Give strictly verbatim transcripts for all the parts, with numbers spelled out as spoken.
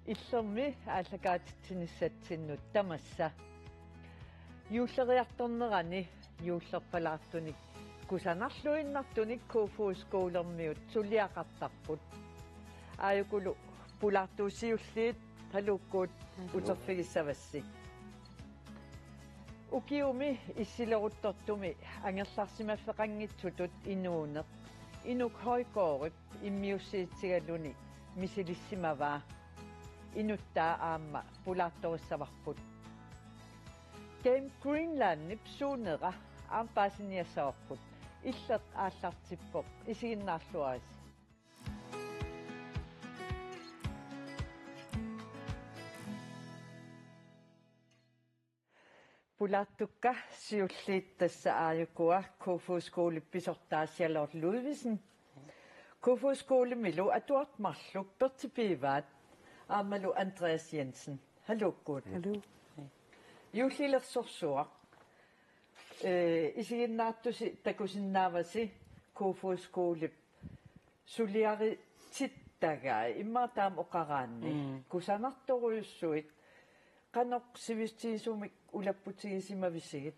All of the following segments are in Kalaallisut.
Illermi aallakaatitsinissatsinnut tamassa. Juulleriartornerani juullerpalaartunik kusanarluinnartunik Kofoeds Skolermiut suliaqartarput. Aajukulu pulaartuusiulliit, haluukkuut. Haluuk. Uterfigissavassi. Ukiumi issileruttortumi angerlarsimaffeqanngitsutut inuuneq Inuk Højgaardip immiussiitigaluni misilissimavaa. Inuttaa aamma pulaartorissavarput. Game Greenlandip suunera aamma paasiniassavarput. Illit aallartippoq, isiginnaarluarisi. Pulaartukka siulliit, tassa aajukua Kofoeds Skolep pisortaa Charlotte Ludvigsen. Kofoeds Skolemilu atuartut marluk Berti Pivaat aammalu Andreas Jensen. Haluukkuut. Haluu. Juullilersorsuaq. Ee, isiginnaartusi takusinnaavasi Kofoeds Skolep suliaritittagai, immaqa taama oqaraanni. Mm. Kusanartorujussuit, qanoq sivisutigisumik ulapputigisimavisiuk,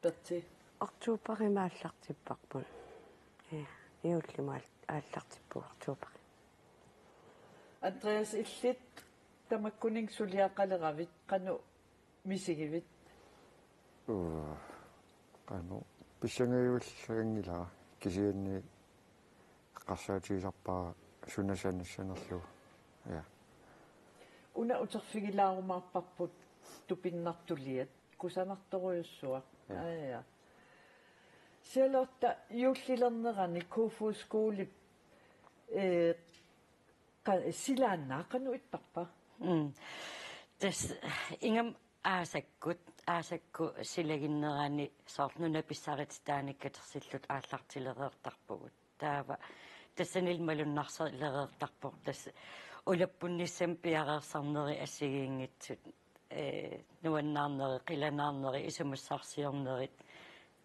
Berti? Oktoberimi aallartipparput. Ja, juullimi aal-, aallartipparput oktoberimi. Andreas, illit tamakkuninnga suliaqaleravit, qanoq misigivit? Uu, qanoq, pissangajuallaanngilara, kisianni eqqarsaatigisarpara suna sanassanerlugu. Ja. Una uterfigilaarumaarparput tupinnartuliat, kusanartorujussuaq. Ja. Aa, ja. Charlotte, juullilernerani Kofoeds Skolep, ee, qa-, silaannaaq qanoq ipparpa? Mm. Tassa ingammik aasakkut, aasakkut silaginnerani soorlu nunat pissarititaanik katersilluta aallartilereertarpugut. Taava tassanilu malunnarsilereertarpoq, tassa ulappunnissamut piareersarneri assigiinngitsut, ee, nuannaarneri, qilanaarneri, isumassarsiornerit,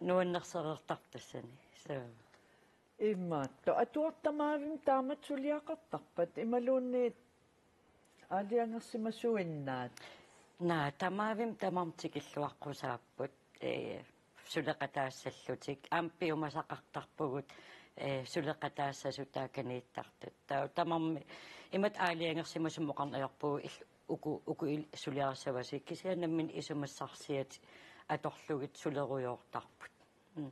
nuannersereertarput tassani. So. Imaattoq, atuartut tamavimmik taamatut suliaqartarpat, imaluunniit aalajangersimasuinnaat? Naa, tamavimmik tamarmik tikilluaqqusaapput, ee, suleqataassallutik. Aamma piumasaqartarpugut, ee, suleqataassasut taakaniittartut. Taava tamarmik imatut aalajangersimasumik oqarneq ajorpugut, il-, uku, uku il-, suliarissavasi, kisianni nammineq isumassarsiat atorlugit sulerujoortarput. Mm.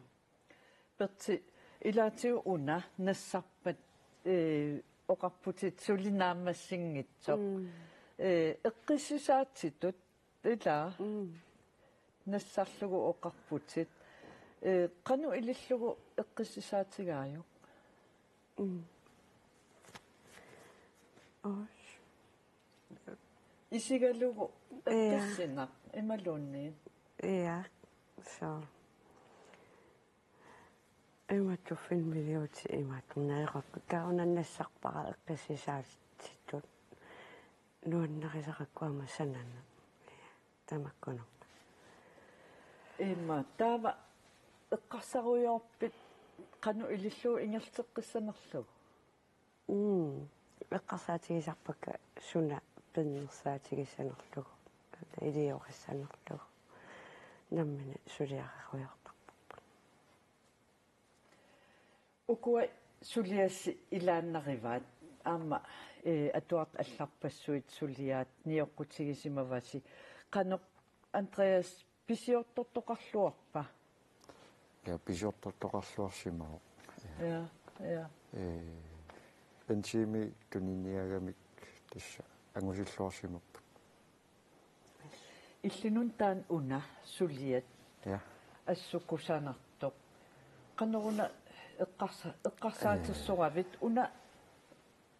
Berti, ilaatigut una nassarpat, ee, oqarputit suli naammassinngitsoq. Mm. Ee, eqqissisaatitut, ilaa? Mm. Nassarlugu oqarputit. Ee, qanoq ilillugu eqqissisaatigaajuk? Mm. Oos. Isigalugu, ja, eqqissineq, imaluunniit? Ja, so. Imatut filmiliutit imatut neeqarput. Taava una nassarpara eqqissisaatitut nuannarisaqakkut aamma sananut. Tamakkununnga. Immaqa taava eqqarsarujoorpit qanoq ilillugu ingerlateqqissanerlugu? Mm. Eqqarsaatigisarpakka suna pinnersaatigissanerlugu, iliorissanerlugu. Nammineq suliarerujoortarparput. Ukua suliasi ilaannarivaat, aamma, ee, atuartut allarpassuit suliaat nioqqutigisimavasi. Qanoq, Andreas, pisiortortoqarluarpa? Ja, pisiortortoqarluarsimavoq. Ja, ja. Ee, en time tuniniaagamik tassa angusilluarsimapput. Illinut taanna una suliat. Ja. Assut kusanartoq. Qanoruna eqqarsa-, eqqarsaatersoravit una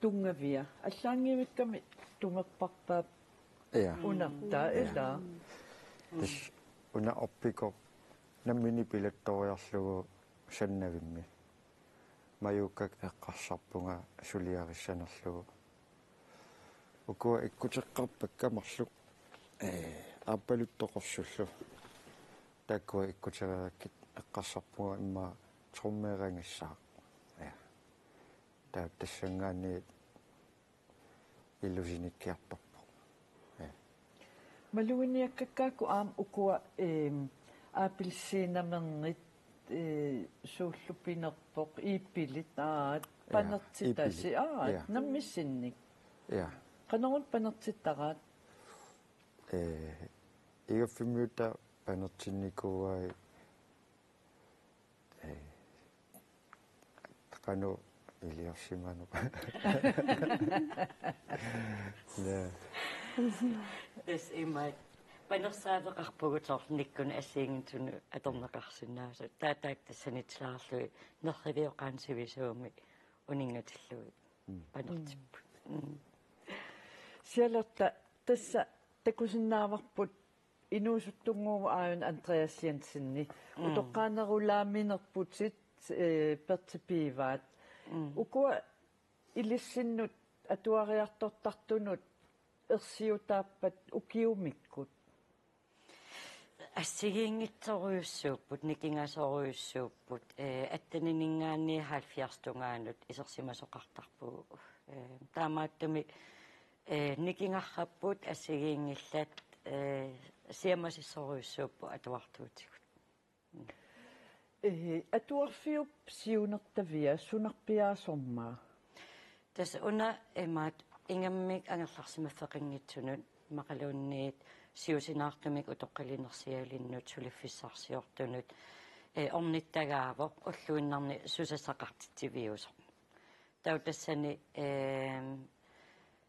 tunngavia? Allaanngivikkami tumerparpaap. Ja. Unartaa, ja, ilaa? Tassa una orpikoq nammineq pilattoriarlugu Sandavimmi. Majuukkakka eqqarsarpunga suliarissanerlugu. Ukua ikkuteqqarpakka marluk, ee, Aappaluttoqorsullu. Taakkua ikkutereerakkit eqqarsarpunga immaqa trommeerangassaaq. Ja. Taava tassanngaanniit illit sinikkiartorput. Maluginiakkakkaakku aamma ukua, eem, appelsiinamernit, ee, suullupinerpoq, iippilit, aat, ja, panertitasi, iippilit, aat, ja, nammissinnik. Ja. Qanoruna panertittaraat? Ee, igaffimmiuta panertinnikuuai, ee, qanoq iliorsimaneq. Ja. Tassa imaat panersaaleqarpugut soorlu nikkunut assigiinngitsunut atorneqarsinnaasut. Taava taakku tassani tilaarlugit nerrivioqaanut sivisuumik uninngatillugit. Mm. Panertipput. Mm. Sialerta tassa takusinnaavarput inuusuttunnguuvoq aajuna Andreas Jensenip. Mm. Utoqqaanerulaaminerputit, ee, Pertip Pivaat. Mm. Ukua ilissinnut atuariartortartunut ersiutaappat ukiumikkut? Assigiinngitsorujussuupput, nikingasorujussuupput, ee, attenininngaanniit halvfjerds tungaanut isersimasoqartarpugut. Ee, taamaattumik, ee, nikingarrapput assigiinngillat, ee, siammasissorujussuupput atuartuutigut. Ee, atuarfiup siunertavia sunarpiaasormaa? Tassa una imaat ingammik angerlarsimaffeqanngitsunut imaluunniit siusinaartumik utoqqalinersialinnut suliffissarsiortunut, ee, ornittagaavoq ulluinnarni susassaqartitsiviusoq. Taava tassani, eem,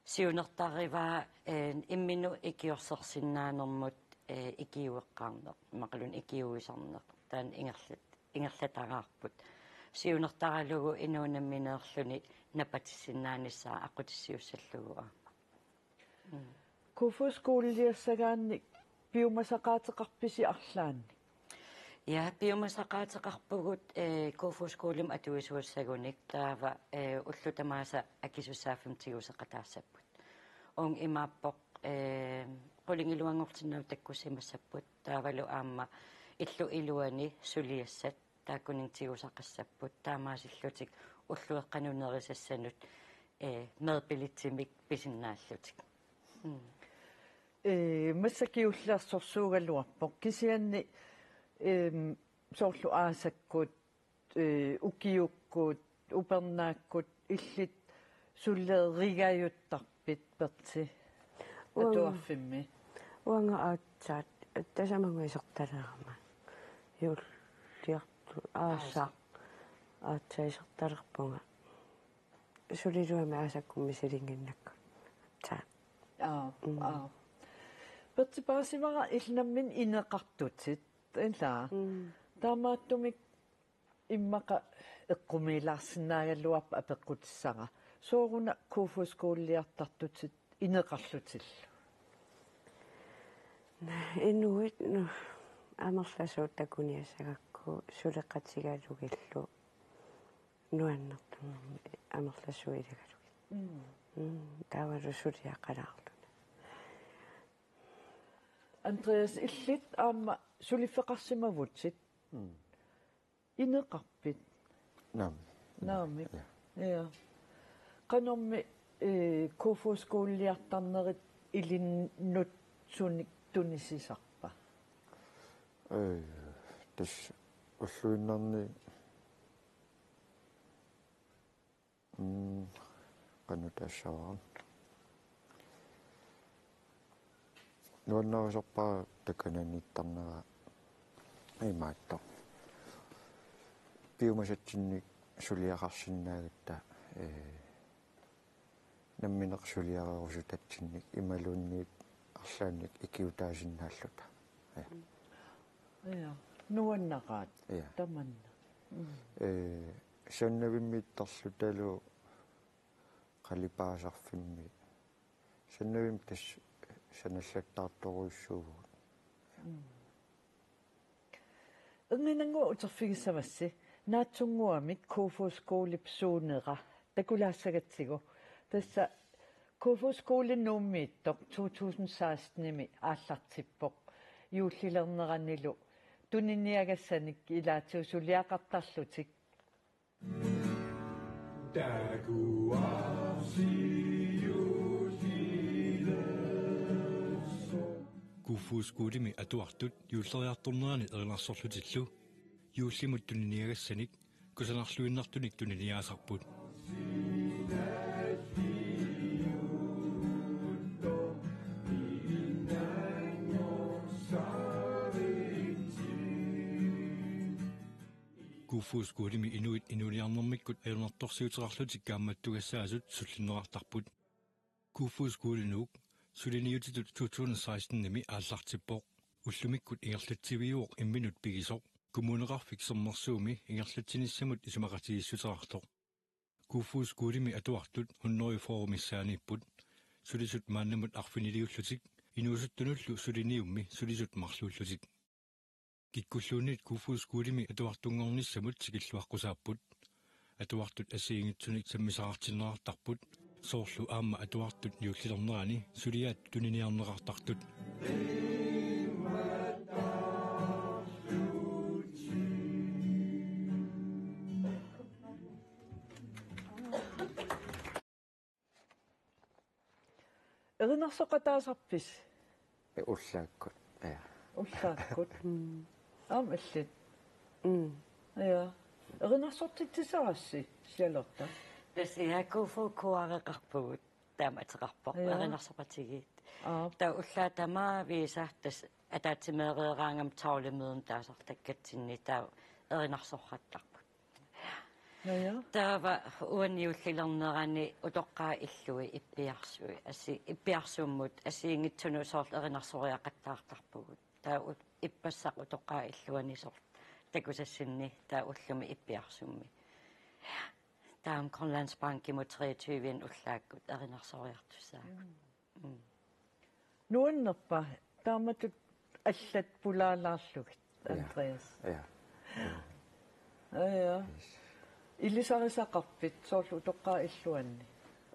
siunertarivaa, ee, imminut ikiorsersinnaanermut, ee, ikiueqqaarneq, imaluunniit ikiuisarneq. Taanna ingerlat-, ingerlataraarput. Siunertaralugu inuup nammineerluni napatissinnaanissaa aqqutissiuussallugu aamma. Mm. Kofoeds-skoleliassagaannik piumasaqaateqarpisi arlaannik? Ja, piumasaqaateqarpugut, ee, Kofoeds-skolemi atuisuussagunik taava, ee, ullut tamaasa akisussaaffimmi tiguseqataassapput. Uunga imaappoq, ee, qulingiluanngortinnagu takkussimassapput taavalu aamma illup iluani suliassat taakkuninnga tigusaqassapput taamaasillutik ullueqqanut nerisassanut, ee, meerpilitsimik pisinnaallutik. Mm. Ee, massakkut ullersorsuugaluarpoq kisianni, eem, soorlu aasakkut, ee, ukiukkut, upernaakkut illit sulerigajuttarpit, Perti? Uanga, atuarfimmi. Uanga aatsaat, tasamannga isertalerama. Juulliartoq, aasaq, aatsaat isertalerpunga. Suliluamik aasakkummi misilinnginnakku. Aatsaat. Aa, mm, aa. Perti, paasivara illit nammineq ineqartutit, ilaa? Mm. Taamaattumik immaqa eqqumiilaarsinnaagaluarpat apeqqutissara. Sooruna Kofoeds-skoleliartartutit ineqarlutillu? Inuit, nu, amerlasuut takuniassagakku suleqatigalugillu nuannertunermi amerlasuut ilagalugit. Mm. Mm, taavalu suliaqalaarluni. Andreas, illit aamma suliffeqarsimavutit. Mm. Ineqarpit? Naamik. Naamik. Ja. Ja. Qanormi, ee, Kofoeds-skoleliartarnerit ilinnut sunik tunisisarpa? Ee, tassa ulluinnarni, mm, qanoq taassavara. Nuannarisarpara takananiittarnera imaattoq. Piumasatsinnik suliaqarsinnaagatta, ee, nammineq suliarerusutatsinnik imaluunniit arlaannik ikiutaasinnaalluta. Ja. Ja. Nuannaraat. Ja. Tamanna. Mm. Ee, Sannavimmiittarlutalu qalipaasarfimmi. Sannavimmi tassa sanallattaartorujussuuvugut. Mm. Erniinnannguaq uterfigissavassi, naatsunnguamik Kofoeds-skolip suunera takulaassagatsigu. Tassa Kofoeds-skole Nuummiittoq to tusind seksten-imi aallartippoq, juullilerneranilu tuniniagassanik ilaatigut suliaqartarlutik. Takuarsiutilersoq. Kofoeds Skolemi atuartut juulleriartornerani erinarsorlutillu juullimut tuniniagassanik kusanarluinnartunik tuniniaasarput. Kofoeds Skolemi inuit inuuniarnermikkut ajornartorsiuteqarlutik kaammattugassaasut sullinneqartarput. Kofoeds Skole Nuuk suliniutitut to tusind seksten-imi aallartippoq. Ullumikkut ingerlatsiviuvoq imminut pigisoq, Kommuneqarfik Sermersuumi ingerlatsinissamut isumaqatigiissuteqartoq. Kofoeds Skolemi atuartut hundrede fyrre missaaniipput, sulisut maannamut arfiniliullutik, inuusuttunullu suliniummi sulisut marluullutik. Kikkulluunniit Kofoeds Skolemi atuartunngornissamut tikilluaqqusaapput. Atuartut assigiinngitsunik sammisaqartinneqartarput, soorlu aamma atuartut juullilernerani suliaat tuniniarneqartartut. Erinarsoqataasarpisi? Ee, ullaakkut. Ja. Ullaakkut. Mm. Aamma illit. Mm. Ja. Erinarsortitsisarassi, Charlotte? Tassa ja, Kofod Koreqarpugut. Taama ateqarpoq. Ja. Erinarsoqatigiit. Aap. Taava ullaat tamaviisa tassa ataatsimeereeraangama tavlemødemi taasartakkatsinni taava erinarsorrattarput. Nå ja. Taava uani juullilernerani utoqqaat illui ippiarsui, assi-, ippiarsummut assigiinngitsunut soorlu erinarsoriaqattaartarpugut. Taava ut-, ippassaq utoqqaat illuani soorlu takusassinni taava ullumi ippiarsummi. Taava Grønlandsbankimut treogtyve ullaakkut erinarsoriartussaagut. Mm. Mm. Nuannerpa, taamatut allat pulaalaarlugit, ja, Andreas? Ja. Ja. Ja, ja. Yes. Ilisarisaqarpit soorlu utoqqaat illuanni?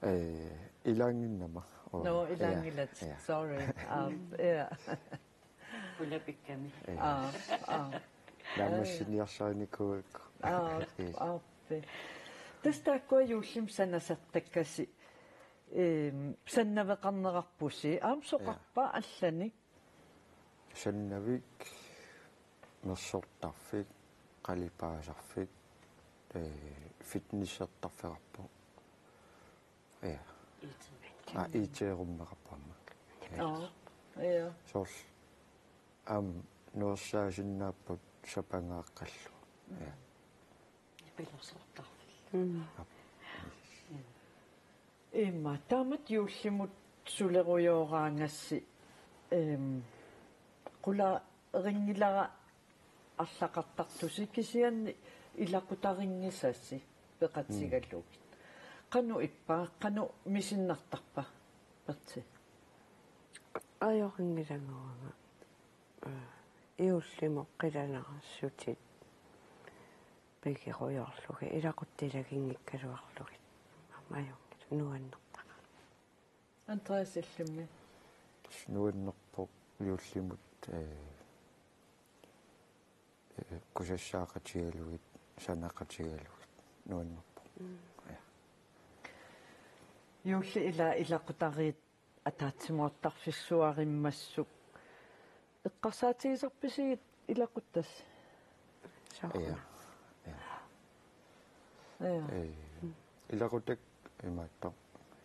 Ee, ilaannginnama. Oo, nå, ja, ilaanngilatit. Ja. Sorry. Aap, ja. Pulapikkami. Ja. Aap, aap. Naammassiniarsarinikuuakku. Aap, yes, aap. Tassa taakkua juullimi sanasartakkasi, ehm, sannaveqarnerarpusi. Aamma soqarpa, ja, allanik? Sannavik, mersortarfik, qalipaasarfik, ee, fitnessertarfeqarpoq. Ja. IT. Aa, IT-rummeqarpoq aamma. Ja. Nå, ja. Soorlu aamma nuersaasinnaapput sapangaaqqallu. Ja. Pilersortarfik. Mm. Aap. Imma, taamatut juullimut sulerujooraangassi, ehm, qularinngilara arlaqartartusi kisianni ilaqutarinngisasi peqatigalugit. Mm. Qanoq ippa, qanoq misinnartarpa, Pertsi? Ajorinngilanga uanga. Ee, juullimut qilanaarsutit pigerujoorlugit, ilaquttat ilaginngikkaluarlugit. Aamma ajunngilaq, nuannertaqaaq. Andreas, illimmi? Nuannerpoq juullimut, ee, ee, kusassaaqatigalugit, sanaqatigalugit. Nuannerpoq. Mm. Ja. Juulli ila ilaqutariit ataatsimoortarfissuarimmassuk. Eqqarsaatigisarpisigit ilaquttassi? Sooruna. Ja. Ja. Ja. Ee, ilaquttakka imaattoq.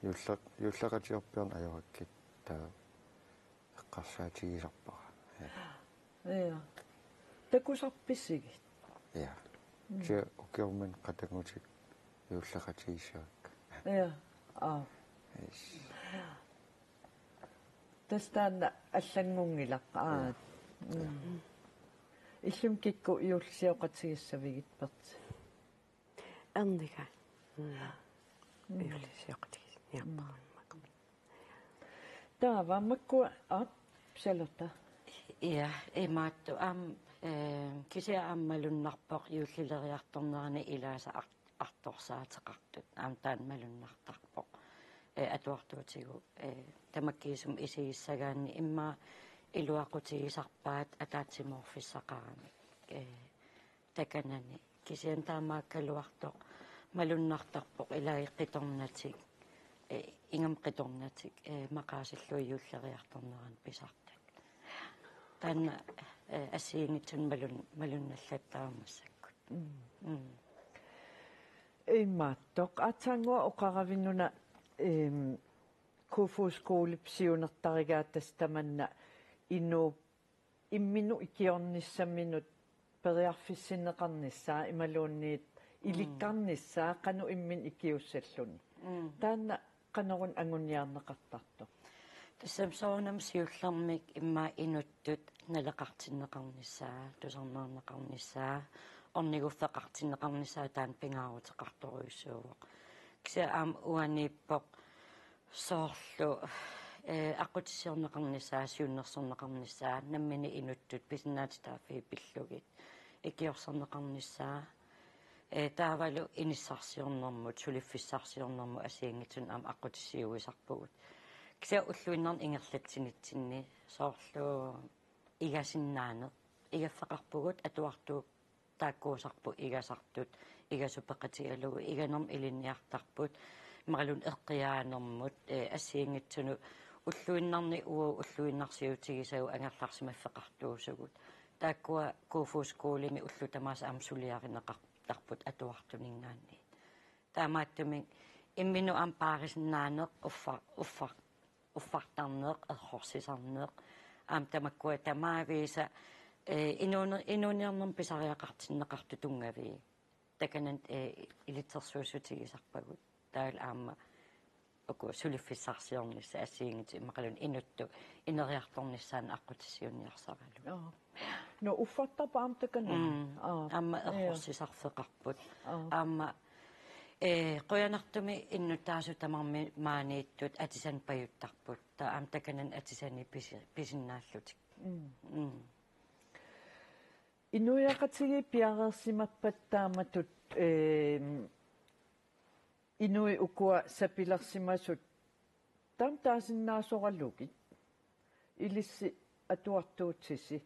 Juulle-, juulleqatigiippiarneq ajorakkit taava eqqarsaatigisarpara. Ja. Ja. Takusarpisigit? Ja. Mm. Kisianni ukioq manna qatanngutikka juulleqatigissavakka. Ja. Aa. Yes. Tassa taanna allanngunngilaq. Aa. Ja. Mm. Illimmi kikkut juullisioqatigissavigippit? Erniga. Mm. Mm. Juullisioqatigiinniarpara. Mm. Taava makkua, aap, Charlotte? Ja, imaattoq aamma, ee, kisianni aamma malunnarpoq juullileriartornerani ilaasa ar-, artorsaateqartut. Aamma taanna malunnartarpoq. Ee, atuartuutigut, ee, tamakkiisumik isigissagaanni immaqa iluaqutigisarpaat ataatsimoorfissaqaramik. Ee, takanani. Kisianni taamaakkaluartoq malunnartarpoq ilai qitornatik, ee, ingammik qitornatik, ee, maqaasillugit juulleriartornerani pisartut. Taanna, eh, assigiinngitsunik malun-, malunnallattaarmat massakkut. Mm. Mm. Imaattoq aatsaannguaq oqaravinnuna, ehm, Kofoeds Skolep siunertarigaat tassa tamanna inuup imminut ikiornissaminut periarfissinneqarnissaa imaluunniit ilikkarnissaa qanoq imminut ikiussalluni. Mm. Taanna qanoruna anguniarneqartartoq? Tassami soorunami siullermik immaqa inuttut naleqartinneqarnissaa, tusarnaarneqarnissaa, orniguffeqartinneqarnissaa taanna pingaaruteqartorujussuuvoq. Kisianni aamma uaniippoq soorlu, eh, aqqutissiorneqarnissaa, siunnersorneqarnissaa, nammineq inuttut pisinnaatitaaffii pillugit, ikiorserneqarnissaa, eh, taavalu inissarsiornermut, suliffissarsiornermut assigiinngitsunik aamma aqqutissiuisarpugut. Kisianni ulluinnarni ingerlatsinitsinni soorlu igasinnaaneq, igaffeqarpugut atuartuut taakkuusarput igasartut, igassut peqatigalugu, iganermut ilinniartarput, imaluunniit eqqiaanermut, eh, assigiinngitsunut ulluinnarni uagut ulluinnarsiutigisagut angerlarsimaffeqartuusugut. Taakkua Kofoeds Skolemi ullut tamaasa aamma suliarineqartarput atuartuninngaanniit. Taamaattumik imminut aamma paarisinnaaneq uffa-, uffa-, uffartarneq, errorsisarneq, aamma tamakkua tamaavisa, eh, inuuni-, inuuniarnermik pisariaqartinneqartut tunngavii. Takanani, eh, ilitsersuussutigisarpagut. Taavalu aamma uku suliffissarsiornissaq assigiinngitsut immaqaluunniit inuttut ineriartornissaannut aqqutissiuunniarsaralugu. Aa. No uffartarput aamma takanani. Mm. Aa. Aamma Ja. errorsisarfeqarput. Aa. Aamma, eh, qujanartumik innuttaasut tamarmik maaniittut atisanik pajuttarput. Taava aamma takanani atisanik pisi-, pisinnaallutik. Mm. Mm. Inuiaqatigiit piareersimappat taamatut, ehm, inuit ukua sapilersimasut taama taasinnaasoralugit, ilissi atuartuutisi,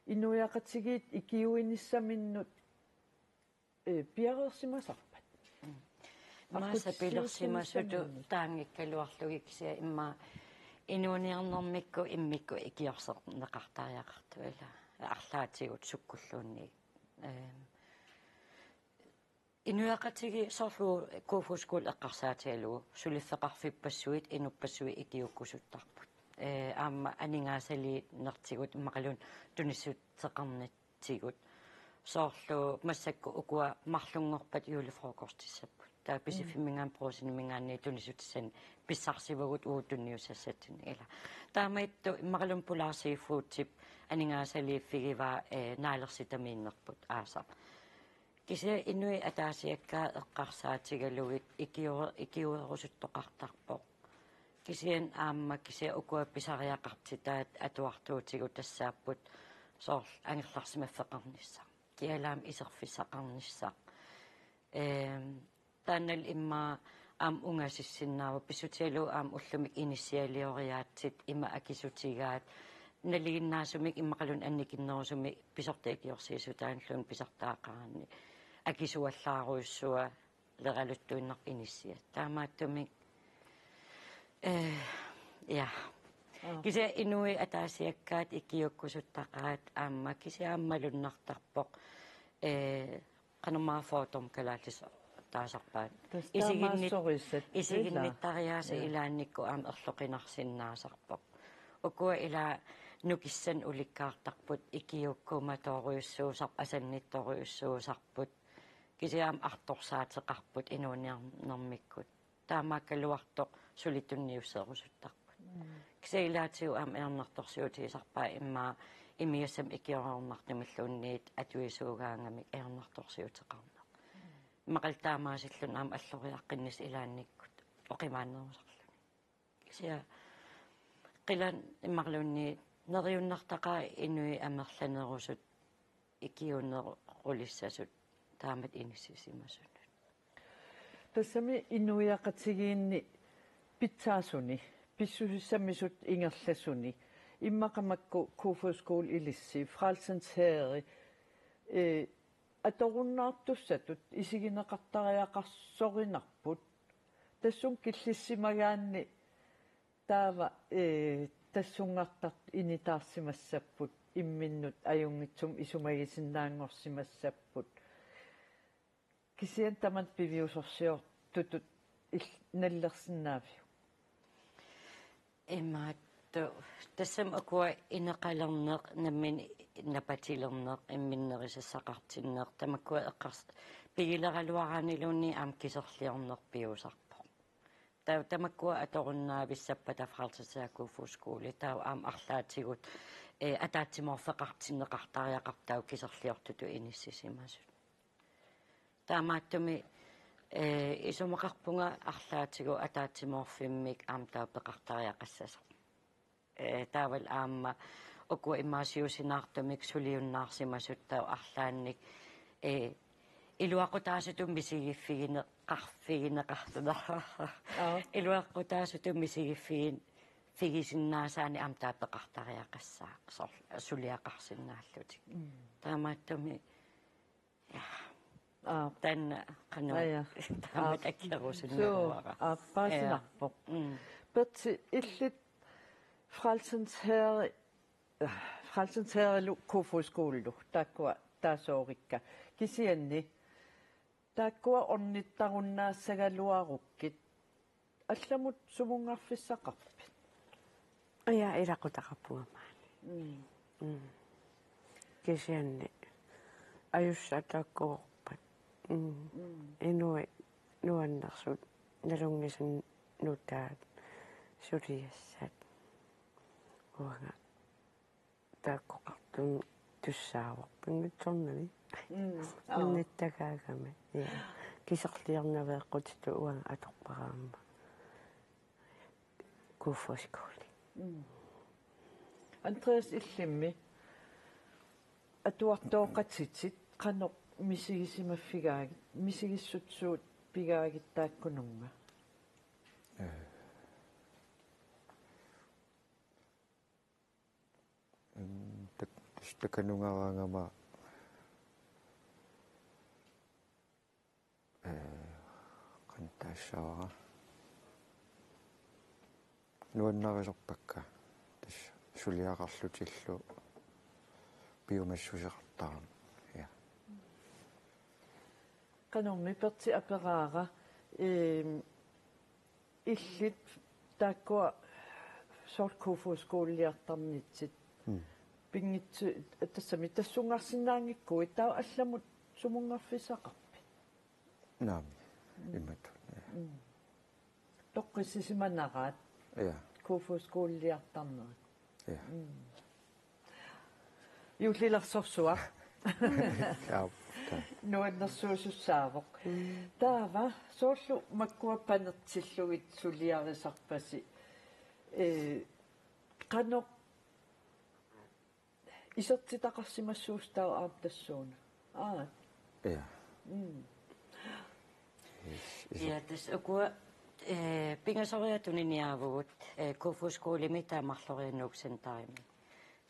inuiaqatigiit ikiuinissaminnut, eh, piareersimasarpat? Mm. Immaqa sapilersimasutut Aqqutissiuussinissaminnik. Taanngikkaluarlugit kisianni immaqa inuuniarnermikkut immikkut ikiorserneqartariaqartut ila arlaatigut sukkulluunniit. Ehm, Inuiaqatigiit soorlu Kofoeds Skole eqqarsaatigalugu suliffeqarfippassuit inuppassuit ikiuukkusuttarput. Eh, aamma aningaasaliinertigut immaqaluunniit tunissutseqarnitsigut. Soorlu massakkut ukua marlunngorpat julefrokostissapput. Taava Mm. Pisiffimminngaanniit Brugseniminngaanniit tunissutissanik pissarsivugut uagut tunniussassatsinnik ila. Taamaattut immaqaluunniit Polar Seafoodip aningaasaliiffigivaa, eh, naalersitamiinnerput aasaq. Kisianni inuit ataasiakkaat eqqarsaatigalugit ikiu-, ikiuerusuttoqartarpoq. Kisianni aamma kisianni ukua pisariaqartitaat atuartuutigut tassaapput soorlu angerlarsimaffeqarnissaq. Kialaam iserfissaqarnissaq. Ehm, taannali immaqa aamma ungasissinnaavoq pissutigalugu aamma ullumikkut inissialioriaatsit ima akisutigaat nalinginnaasumik immaqaluunniit annikinnerusumik pisortat ikiorsiissutaannulluunniit pisartaqaraanni akisuallaarujussuuleraluttuinnarpoq inissiat. Taamaattumik, eh, ja. Aa. Kisianni inuit ataasiakkaat ikiuukkusuttaqaat aamma kisianni aamma malunnartarpoq, eh, qanormaa fordomme kalaallisut taasarpaat. Tassa isiginnit-, taamaassorisat, isiginnittariaaseq ila. Ja. Ilaannikkut aamma erloqinarsinnaasarpoq. Ukua ila nukissanik ulikkaartarput ikiuukkumatoorujussuusarput asannittorujussuusarput. Kisianni aamma artorsaateqarput inuuniarnermikkut. Taamaakkaluartoq suli tunniusserusuttarput. Mm. Kisianni ilaatigut aamma ajornartorsiutigisarpaat immaqa imigassamik ikiornartumilluunniit atuisuugaangamik ajornartorsiuteqarneq. Mm. Immaqalu taamaasilluni aamma alloriaqqinnissaq ilaannikkut oqimaannerusarluni. Kisianni qilanaarluunniit neriunnartaqaat inuit amerlanerusut ikiuunerulissasut taamatut inissisimasunut. Tassami inuiaqatigiinni pitsaasuni, pissusissamisut ingerlasuni, immaqa makku Kofoeds Skole ilissi, Frelsens Hære, eh, atorunnaartussatut isigineqartariaqarsorinarput, tassunga killissimagaanni taava, eh, tassungartartut initaarsimassapput. imminnut ajunngitsumik isumagisinnaanngorsimassapput. Kisianni tamanna piviusorsiortutut il-, nallersinnaaviuk? Imaattoq, tassami ukua ineqalerneq, nammineq napatilerneq, imminut nerisassaqartinneq, tamakkua eqqars-, pigileraluaraanniluunniit aamma kiserliorneq piusarpoq. Taava tamakkua atorunnavissappata Frelsens Herre Kofoeds Skole, taava aamma arlaatigut, eh, ataatsimoorfeqartinneqartariaqarpoq taava kiserliortutut inissisimasut. Taamaattumik, eh, isumaqarpunga arlaatigut ataatsimoorfimmik aamma taava peqartariaqassasoq. Eh, taavalu aamma ukua immaqa siusinaartumik suliunnaarsimasut taava arlaannik, eh, iluaqutaasutut misigiffigineqarfigineqartut. Aap. Iluaqutaasutut misigiffigin-, -figisinnaasaannik aamma taava peqartariaqassaaq soorlu suliaqarsinnaallutik. Mm. Taamaattumik, ja. Aap. Taanna qanoq, aa, ja, taama, aap, takiarusunnaruara. Suu, aap, paasinarpoq. Ja. Mm. Berti, illit Frelsens Herre, Frelsens Herrelu Kofoeds Skolelu taakkua taasoorikka. Kisianni taakkua ornittarunnaassagaluarukkit allamut sumunngarfissaqarpit? Ja, ilaqutaqarpunga maani. Mm. Mm. Kisianni ajussat taakkuupput. Mm. Mm. Inuit nuannersut nalunngisat nutaat suliassat. Uanga taakkoqartumik tussaavoq pinngitsoornani. Mm. Aap. Unnittakaagami. Ja. Kiserliornaveeqqutitut uanga atorpara aamma Kofoeds Skole. Mm. Andreas, illimmi atuartooqatitit qanoq misigisimaffigaagit, misigissutsuut pigaagit taakkununnga? Eh. Mm, tak-, tassa takanungaraangama, eh, qanoq taassavara. Nuannarisorpakka tassa suliaqarlutillu piumassuseqartarami. Ja. Qanormi Berti aperaara, ehm, illit taakkua soorlu Kofoeds Skoleliartarnitsit. Mm. Pinngitsi-, tassami tassunngarsinnaanngikkuit taava allamut sumunngarfissaqarpit? Naamik, mm, imatut, ja. Mm. Toqqissisimanaraat. Ja. Kofoeds Skoleliartarnerit. Ja. Mm. Juullilersorsuaq. Aap, taava. Nuannersuusussaavoq. Mm. Taava, soorlu makkua panertillugit suliarisarpasi. Eh, qanoq isertitaqarsimassuusoq taava aamma tassuuna. Aa. Ja. Mm. Yes, yes. Ja, tassa ukua, eh, pingasoriarluta tuniniaavugut, eh, Kofoeds Skolemi taava marloriarluta Nuuk Centerimi.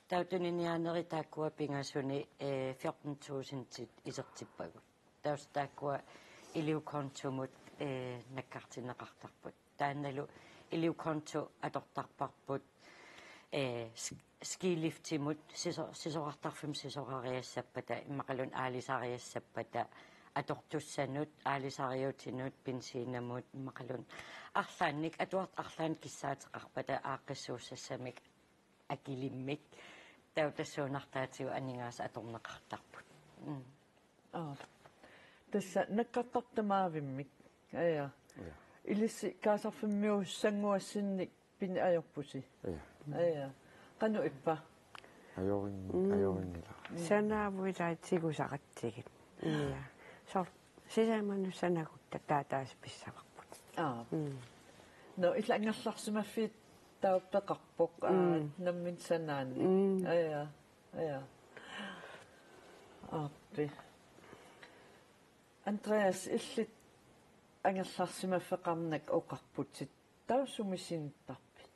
Taava tuniniaanerit taakkua pingasuni, eh, fjorten tusindit isertippagut. Tassa taakkua elevkontomut, eh, nakkartinneqartarput. Taannalu elevkonto atortarparput, eh, sk-, skiliftimut siso-, sisorartarfimmut sisorariassappata, immaqaluunniit aalisariassappata, atortussanut, aalisariutinut, benzinamut, immaqaluunniit arlaannik, atuartut arlaannik kissaateqarpata aaqqissuussassamik akilimmik, taava tassuunartaatigut aningaasat atorneqartarput. Mm. Aa. Tassa nakkartartut tamaavimmik. Aja. Ja. Ilissi kaasarfimmivissannguassinnik pineq ajorpusi. Ja. Aja. Qanoq ippa? Ajorin-, mm, ajorinngilaq. Mm. Sanaavuit ilai tigusaqatsigit. Ja. Soorlu sisamanut sanagutta taava tassa pissavarput. Aa. Mm. Nå, illit angerlarsimaffiit taava peqarpoq, aa, mm, nammineq sanaanni. Mm. Aja. Ja. Aappi. Andreas, illit angerlarsimaffeqarnak oqarputit. Taava sumi sinittarpit?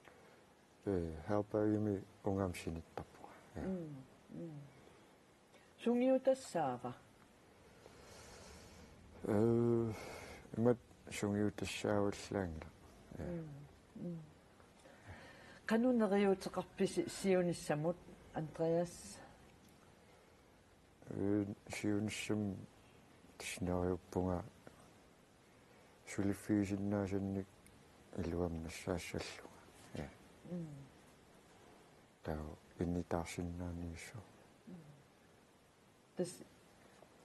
Eh, herbergimi ungammut sinittarpunga. Ja. Mm, mm. Sungiutassaava? Eh, imatut sungiutassaavallaanngilaq. Ja. Mm, mm. Qanoq neriuuteqarpisi siunissamut? Andreas. Ee, siunissami tassa neriuppunga suliffigisinnaasannik iluamik nassaassallunga. Ja. Mm. Taava initaarsinnaaniissuaq. Mm. Tassa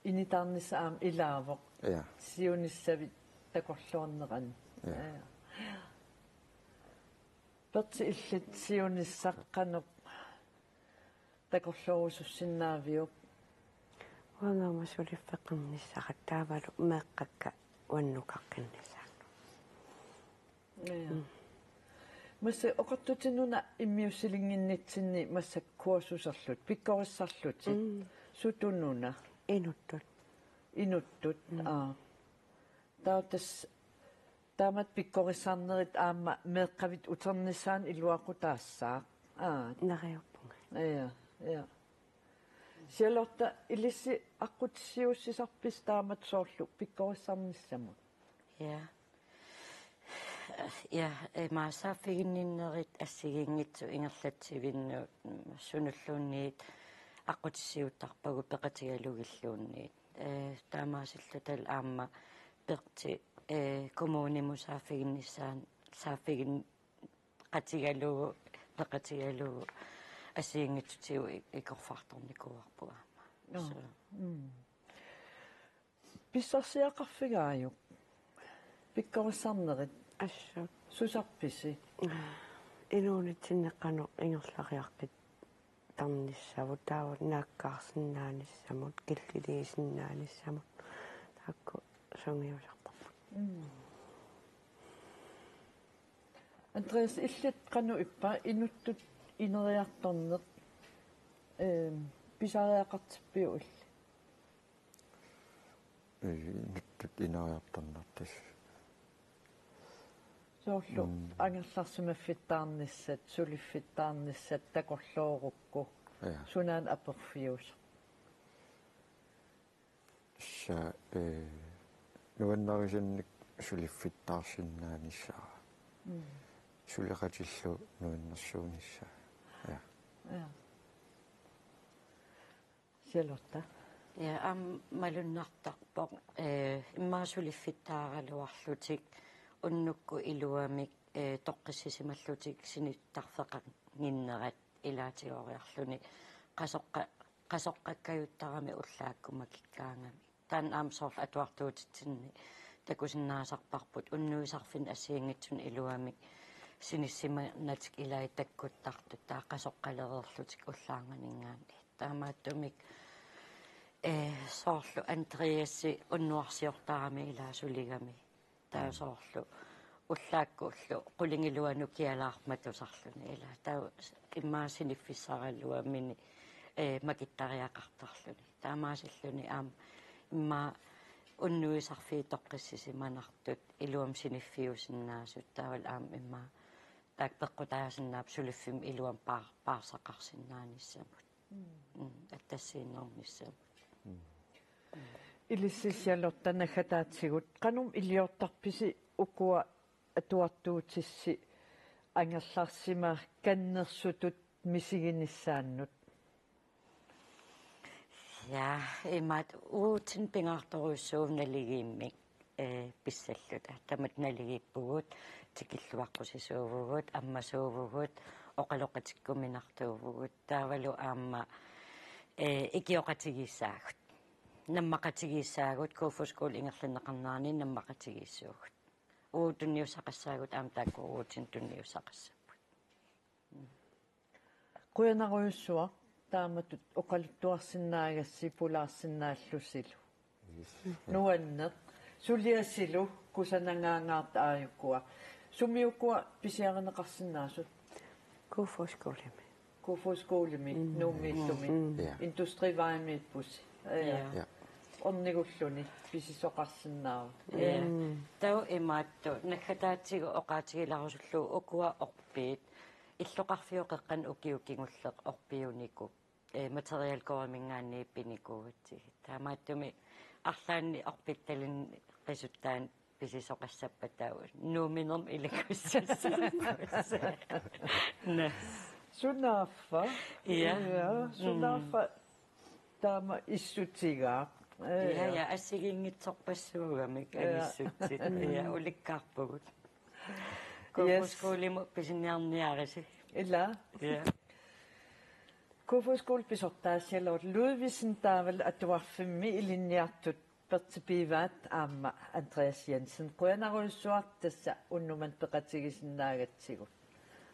initaarnissaq aamma ilaavoq. Ja. Siunissavit takorloornerani. Ja. Ja. Pertsi, illit siunissaq qanoq takorloorusussinnaaviuk? Uanga aamma suliffeqarnissara taavalu meeqqakka uannukaqqinnissannut. Ja. Mm. Massa oqartutit una immiussilinnginnitsinni massakkut kursuserlutit, pikkorissarlutit. Mm. Sutununa? Inuttut. Inuttut, mm. Aa. Taava tassa taamatut pikkorissarnerit aamma meeqqavit uternissaannut iluaqutaassaaq. Aa. Neriuppunga. Ja, ja. Charlotte, ilissi aqqutissiuussisarpisi taamatut soorlu pikkorissarnissamut? Ja. Ja, ee, maassaaffiginninnerit assigiinngitsut ingerlatsivinnut, mm, sunulluunniit aqqutissiuuttarpagut peqatigalugilluunniit. Ee, taamaasillutalu aamma Pertsi, ee, kommunimut saaffiginnissaa-, saaffiginneqatigalugu, peqatigalugu assigiinngitsutigut i-, ikorfartornikuuarput aamma. Joo. Så. Mm. Pissarsiaqarfigaajuk pikkorissarnerit? Assut. Susarpisi? Inuunitsinni qanoq ingerlariaqqittarnissavut, taava naakkaarsinnaanissamut, killiliisinnaanissamut, taakku sungiusartarput. Mm. Andreas, illit qanoq ippa inuttut ineriartorneq, eem, pisariaqartippiuk illit? Ee, inuttut ineriartorneq tassa. Soorlu, mm, angerlarsimaffittaarnissat, suliffittaarnissat takorloorukku. Ja. Sunaana aporfiusoq? Tassa, ee, nuannarisannik suliffittaarsinnaanissara. Mm. Suleqatillu nuannersuunissaa. Ja. Ja. Charlotte. Ja, aamma malunnartarpoq, ee, immaqa suliffittaaraluarlutik unnukkut iluamik, ee, toqqissisimallutik sinittarfeqannginnerat ilaatigoriarluni qasoqqa-, qasoqqakkajuttarami ullaakkut makikkaangamik. Taanna aamma soorlu atuartuutitsinni takusinnaasarparput unnuisarfinni assigiinngitsunik iluamik sinissimanatik ilaat takkuttartut, taava qasoqqalereerlutik ullaarnganinngaanniit. Taamaattumik, ee, soorlu Andreasi unnuarsiortarami ilaa suligami. Taava, mm, soorlu ullaakkullu qulingiluanut kialaarmat tusarluni ilaa. Taava s-, immaqa siniffissaraluamini, ee, makittariaqartarluni. Taamaasilluni aamma immaqa unnuisarfiit toqqissisimanartut iluamik siniffiusinnaasut, taavalu aamma immaqa taakku peqqutaasinnaapput suliffimmi iluamik paar-, paarsaqarsinnaanissamut. Mm. Mm, attassiinnarnissamut. Mm. Ilissi Charlotte, naggataatigut, qanormi iliortarpisi ukua atuartuutissi angerlarsimakannersutut misiginissaannut? Ja, imaattoq uagutsinnut pingaartorujussuuvoq naligiimmik, ee, pissalluta. Taamatut naligiippugut, tikilluaqqusisuuvugut, ammasuuvugut, oqaloqatikkuminartuuvugut. Taavalu aamma, ee, ikioqatigiissaagut. Nammaqatigiissaagut, Kofoeds Skole ingerlanneqarnerani nammaqatigiissuugut. Uagut tunniussaqassaagut aamma taakku uagutsinnut tunniussaqassapput. Qujanarujussuaq taamatut oqaluttuarsinnaagassi pulaarsinnaallusilu. Yes. Nuanneq. Suliasilu kusanangaangaarta aajukua. Sumi ukua pisiarineqarsinnaasut? Kofoeds Skolemi. Kofoeds Skolemi, mm, Nuummiillumi. Mm. Ja. Industrivejimiippusi. Ja. Ja. Ornigulluni pisisoqarsinnaavoq. Ja. Mm. Taava imaattoq, naggataatigut oqaatigilarusullugu ukua orpiit. Illoqarfiup qeqqanut ukiut kingulleq orpiunikuupput. Ee, Materialgårdiminngaanniit pinikuugatsigit. Taamaattumik arlaannik orpittalinnut qisuttaanut pisisoqassappat taava Nuumminermut ilakussassaaq. Naa. Sunaaffa. Ja. Ja, sunaaffa. Taama issutigaaq. Ja, ja, assigiinngitsorpassuugamik. Ja. Anissutsit. Ja, ulikkaarpugut. Yes. Kofoedskolimut pisiniarniarisi. Ila. Ja. Kofoedskole pisortaassigaluartoq Ludvigsen taavalu atuarfimmi ilinniartut Pertsi Pivaat aamma Andreas Jensen. Qujanarujussuaq tassa unnuk manna peqatigisinnaagatsigut.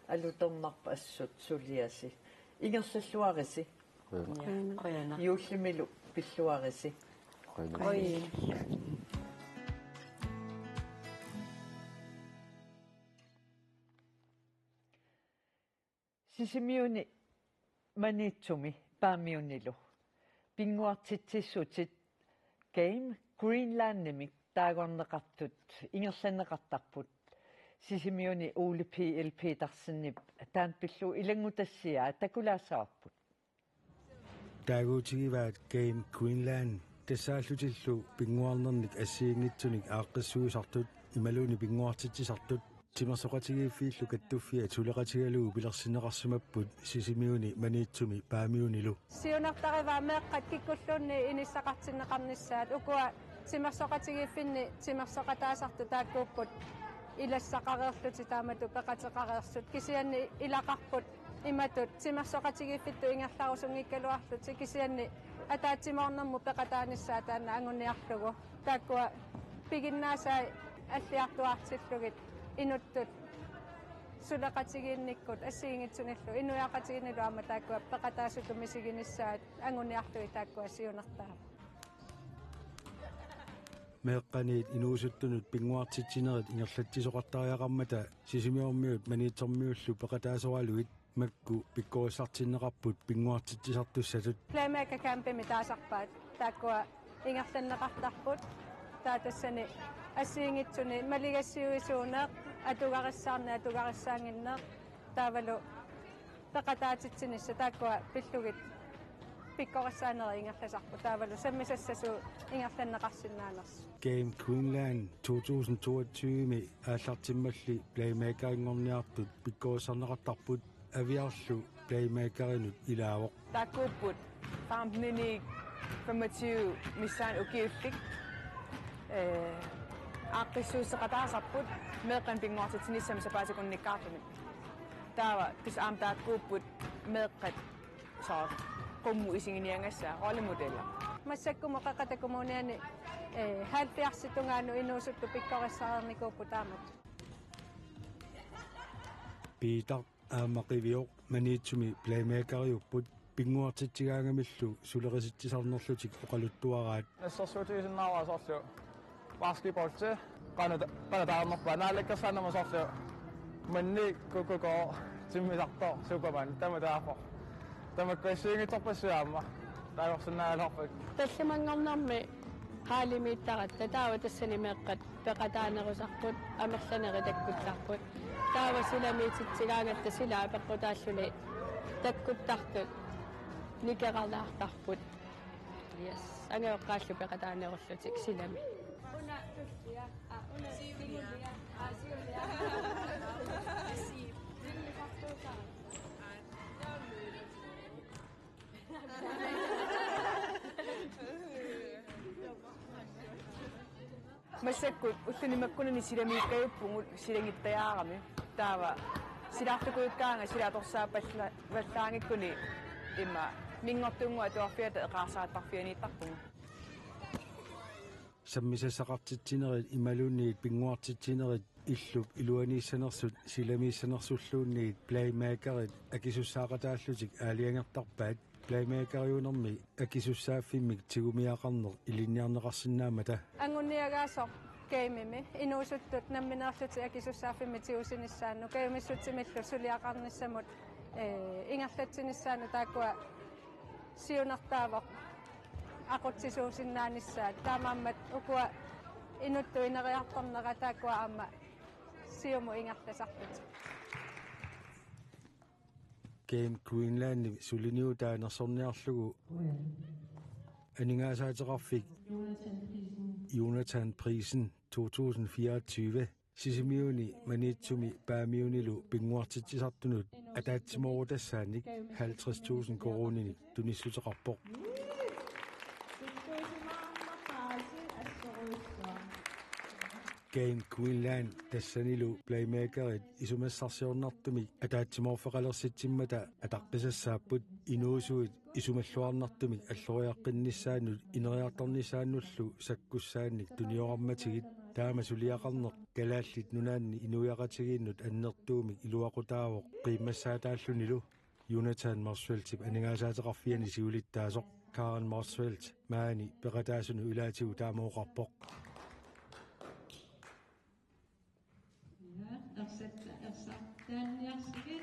Alutornarpoq assut suliasi. Ingerlalluarisi. Qujanaq. Ja, qujanaq. Juullimilu pilluarisi. Qujanaq. Oi. Sisimiuni Maniitsumi Paamiunilu pinnguartitsissutit Game Greenlandimik taagorneqartut ingerlanneqartarput. Sisimiuni Ole P L Petersenip taanna pillugu ilanngutassiaa takulaassavarput. Taaguutigivaat Game Greenland tassaallutillu pinnguarnernik assigiinngitsunik aaqqissuisartut imaluunniit pinnguartitsisartut. Timersoqatigiiffiillu kattuffiat suleqatigalugu pilersinneqarsimapput Sisimiuni Maniitsumi Paamiunilu. Siunertarivaa meeqqat kikkulluunniit inissaqartinneqarnissaat, ukua timersoqatigiiffinni timersoqataasartut taakkuupput ilassaqareerlutik taamatut peqateqareersut, kisianni ilaqarput imatut timersoqatigiiffittut ingerlarusunngikkaluarlutik, kisianni ataatsimoornermut peqataanissaat taanna anguniarlugu. Taakkua piginnaasai alliartuaartillugit inuttut suleqatigiinnikkut assigiinngitsunillu inuiaqatigiinnilu aamma taakkua peqataasutut misiginissaat anguniarlugit taakkua siunertaavoq. Meeqqaniit inuusuttunut pinnguartitsinerit ingerlatsisoqartariaqarmata Sisimiormiut Maniitsormiullu peqataasoralugit makku pikkorissartinneqarput pinnguartitsisartussatut. Playmaker Campimi taasarpaat taakkua ingerlanneqartarput. Taava tassani assigiinngitsuni maligassiuisuuneq, atugarissaarneq, atugarissaannginneq, taavalu peqataatitsinissaq, taakkua pillugit pikkorissaanerit ingerlasarput, taavalu sammisassasuut ingerlanneqarsinnaanersut. Game Greenland to tusind toogtyve-mi aallartimmalli playmakerinngorniartut pikkorissarneqartarput Aviarlu playmakerinut ilaavoq. Taakkuupput femten femogtyve missaani ukiullit, ee, aaqqissuusseqataasarput meeqqanik pinnguartitsinissamik sapaatip akunnikkaartumik. Taava tassa aamma taakkuupput meeqqat soorlu qummut isiginiagassaat, rollemodeller. Massakkumut Qeqqata Kommuniani, ee, halvfjerdsit tungaanut inuusuttut pikkorissareernikuupput taamatut. Peter aamma Qivioq Maniitsumi playmakeriupput, pinnguartitsigaangamillu suleritsisarnerlutik oqaluttuaraat. Assersuutigisinnaavara soorlu basketballi qanoq ta-, qanoq taarnerpaat, naalakkersuinermut soorlu Manni, K K K, timmisartoq, Superman, taama taarpoq. Tamakku assigiinngitsorpassuit aamma taagorsinnaagaluarput. Tallimanngornermi haalimiittaratta, taava tassani meeqqat peqataanerusarput, amerlanerit takkuttarput. Taava silamiititsigaangatta sila apeqqutaalluni takkuttartut nikeralaartarput. Yes. Angajoqqaallu peqataanerullutik silami. Massakkut ulluni makkunani silamiikkajuppugut silangittajaarami. Taava silaartukujukkaangat sila atorsaappallaanngikkuni immaqa minngortuunnguaq atuarfiata eqaarsaattarfianiittarpugut. Sammisassaqartitsinerit imaluunniit pinnguartitsinerit illup iluaniissanersut silamiissanersulluunniit playmakerit akisussaaqataallutik aalajangertarpaat, playmakeriunermi akisussaaffimmik tigumiaqarneq ilinniarneqarsinnaammata. Anguniagaasoq gamemi inuusuttut nammineerlutik akisussaaffimmik tigusinissaannut kajumissutsimillu suliaqarnissamut, ee, ingerlatsinissaanut taakkua siunertaavoq aqutsisuusinnaanissaat. Taamaammat ukua inuttut ineriartornerat taakkua aamma siumut ingerlasarlutik. Game Greenlandip suliniutaa nersorniarlugu aningaasaateqarfik Jonathan Priisen to tusind fireogtyve Sisimiuni Maniitsumi Paamiunilu pinnguartitsisartunut ataatsimoorutassaanik halvtreds tusind koruuninik tunissuteqarpoq. Game Greenland tassanilu playmakerit isumassarsiornartumik ataatsimoorfeqalersitsimmata ataqqisassaapput, inuusuit isumalluarnartumik alloriaqqinnissaannut ineriartornissaannullu sakkussaannik tuniorarmatigit. Taama suliaqarneq Kalaallit Nunaanni inuiaqatigiinnut annertuumik iluaqutaavoq qiimmassaataallunilu. Jonathan Motzfeldtip aningaasaateqarfiani siulittaasoq Karen Motzfeldt maani peqataasunut ilaatigut taama oqarpoq. Ja, ersatta-, ersartaaniarsigit.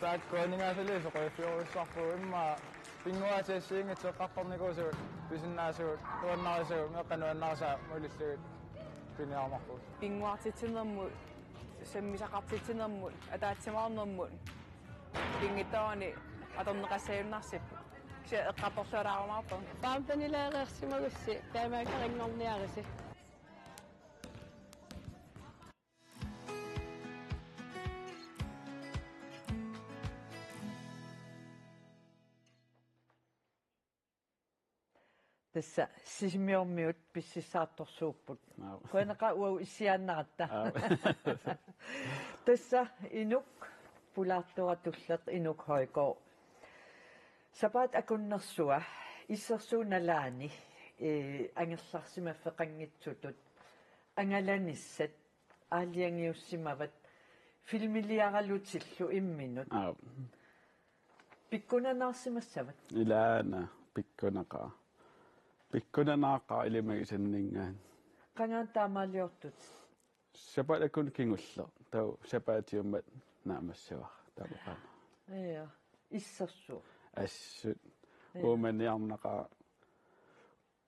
Taakku aningaasaliisut qujaffiorujussuarput, immaqa pinnguaatissiinngitsut eqqartornikuusugut, pisinnaasugut, nuannarisagut, meeqqat nuannarisaat malillugit piniarnerput. Pinnguartitsinermut, sammisaqartitsinermut, ataatsimoornermut pinngitsoorani atorneqassagunarsipput. Kisianni eqqartorluaraarumaarpoq. Paampanilaareersimagussi taamaakkarinngorniarisi. Tassa Sisimiormiut pississaartorsuupput. Aap. Qujanaqaaq uagut issiaannaratta. Aap. Tassa Inuk, pulaartora tulleq Inuk Højgaard. Sapaatip akunnersua, issersuup nalaani, ee, angerlarsimaffeqanngitsutut angalanissat aalajangiussimavat filmiliaralutillu imminut. Aap. Pikkunanaarsimassavat? Ilaana, pikkunaqaaq. Pikkunanaaqaaq ilimagisanninngaanniit. Qangaana taamaaliortutit? Sapaatip akunneq kingulleq. Taava sapaatiummat naammassivara. Taava qanoq. Ja. Issersuut. Assut. Ja. Uumaniarnaqaaq.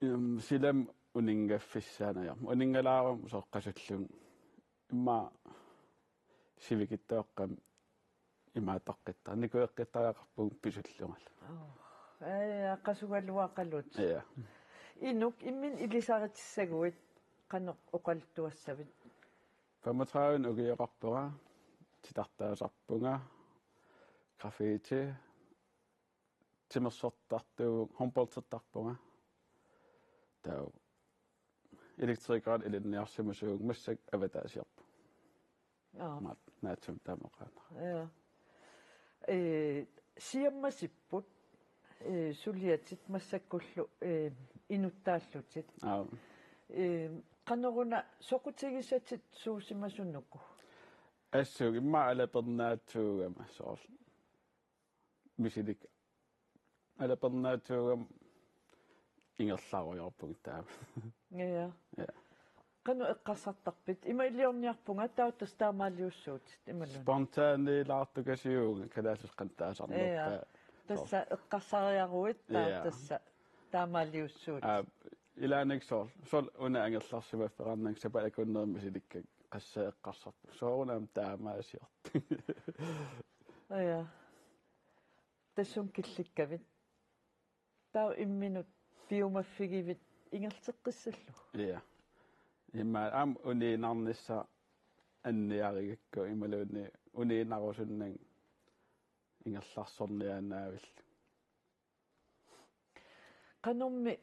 Im, silami uninngaffissaanajorm. Uninngalaaruma soqqasullun. Immaqa sivikitsuaqqamik imaattoqqittara. Nikueqqittariaqarpugut pisullungalu. Oo. Aa, qasugaluaqalutit. Ja. Inuk, imminut ilisaritissaguit qanoq oqaluttuassavit? Femogtredive ukioqarpunga, titartaasarpunga, graffiti, timersortartuuvunga, håndboldertarpunga. Taava elektrikerit ilinniarsimasuuvunga, massakkut avataasiorpunga. Aap. Maat, naatsumik taama oqaannarpara. Ja. Ee, siammasipput, ee, suliatit massakkullu, ee, inuttaallutit. Aap. Ee, qanoruna soqutigisatit suusimasunuku? Assut immaqa alapernaatsuugama soorlu. Misilik. Alapernaatsuugama ingerlarujoorpunga taama. Ja. Ja. Qanoq eqqarsartarpit? Ima iliorniarpunga, taava tassa taamaaliussuutit imaluunniit? Spontaanilaartukasiuvunga kalaallisut qanoq taasarnerpaat. Ja. Tassa eqqarsariaruit, taava, ja, tassa taamaaliussuutit. Aa, ilaanni soorlu, soorlu una angerlarsimaffeqarnanga sapaatip akunnermi misilikkakka qassit eqqarsarput. Soorunami taamaasiortut. Ja. Tassunga killikkavit? Taava imminut piumaffigivit ingerlateqqissallugu? Ja. Immaqa aamma uniinnarnissaq anniarigakku imaluunniit uniinnarusunnanga ingerlarsorniaannaavillugu. Qanormi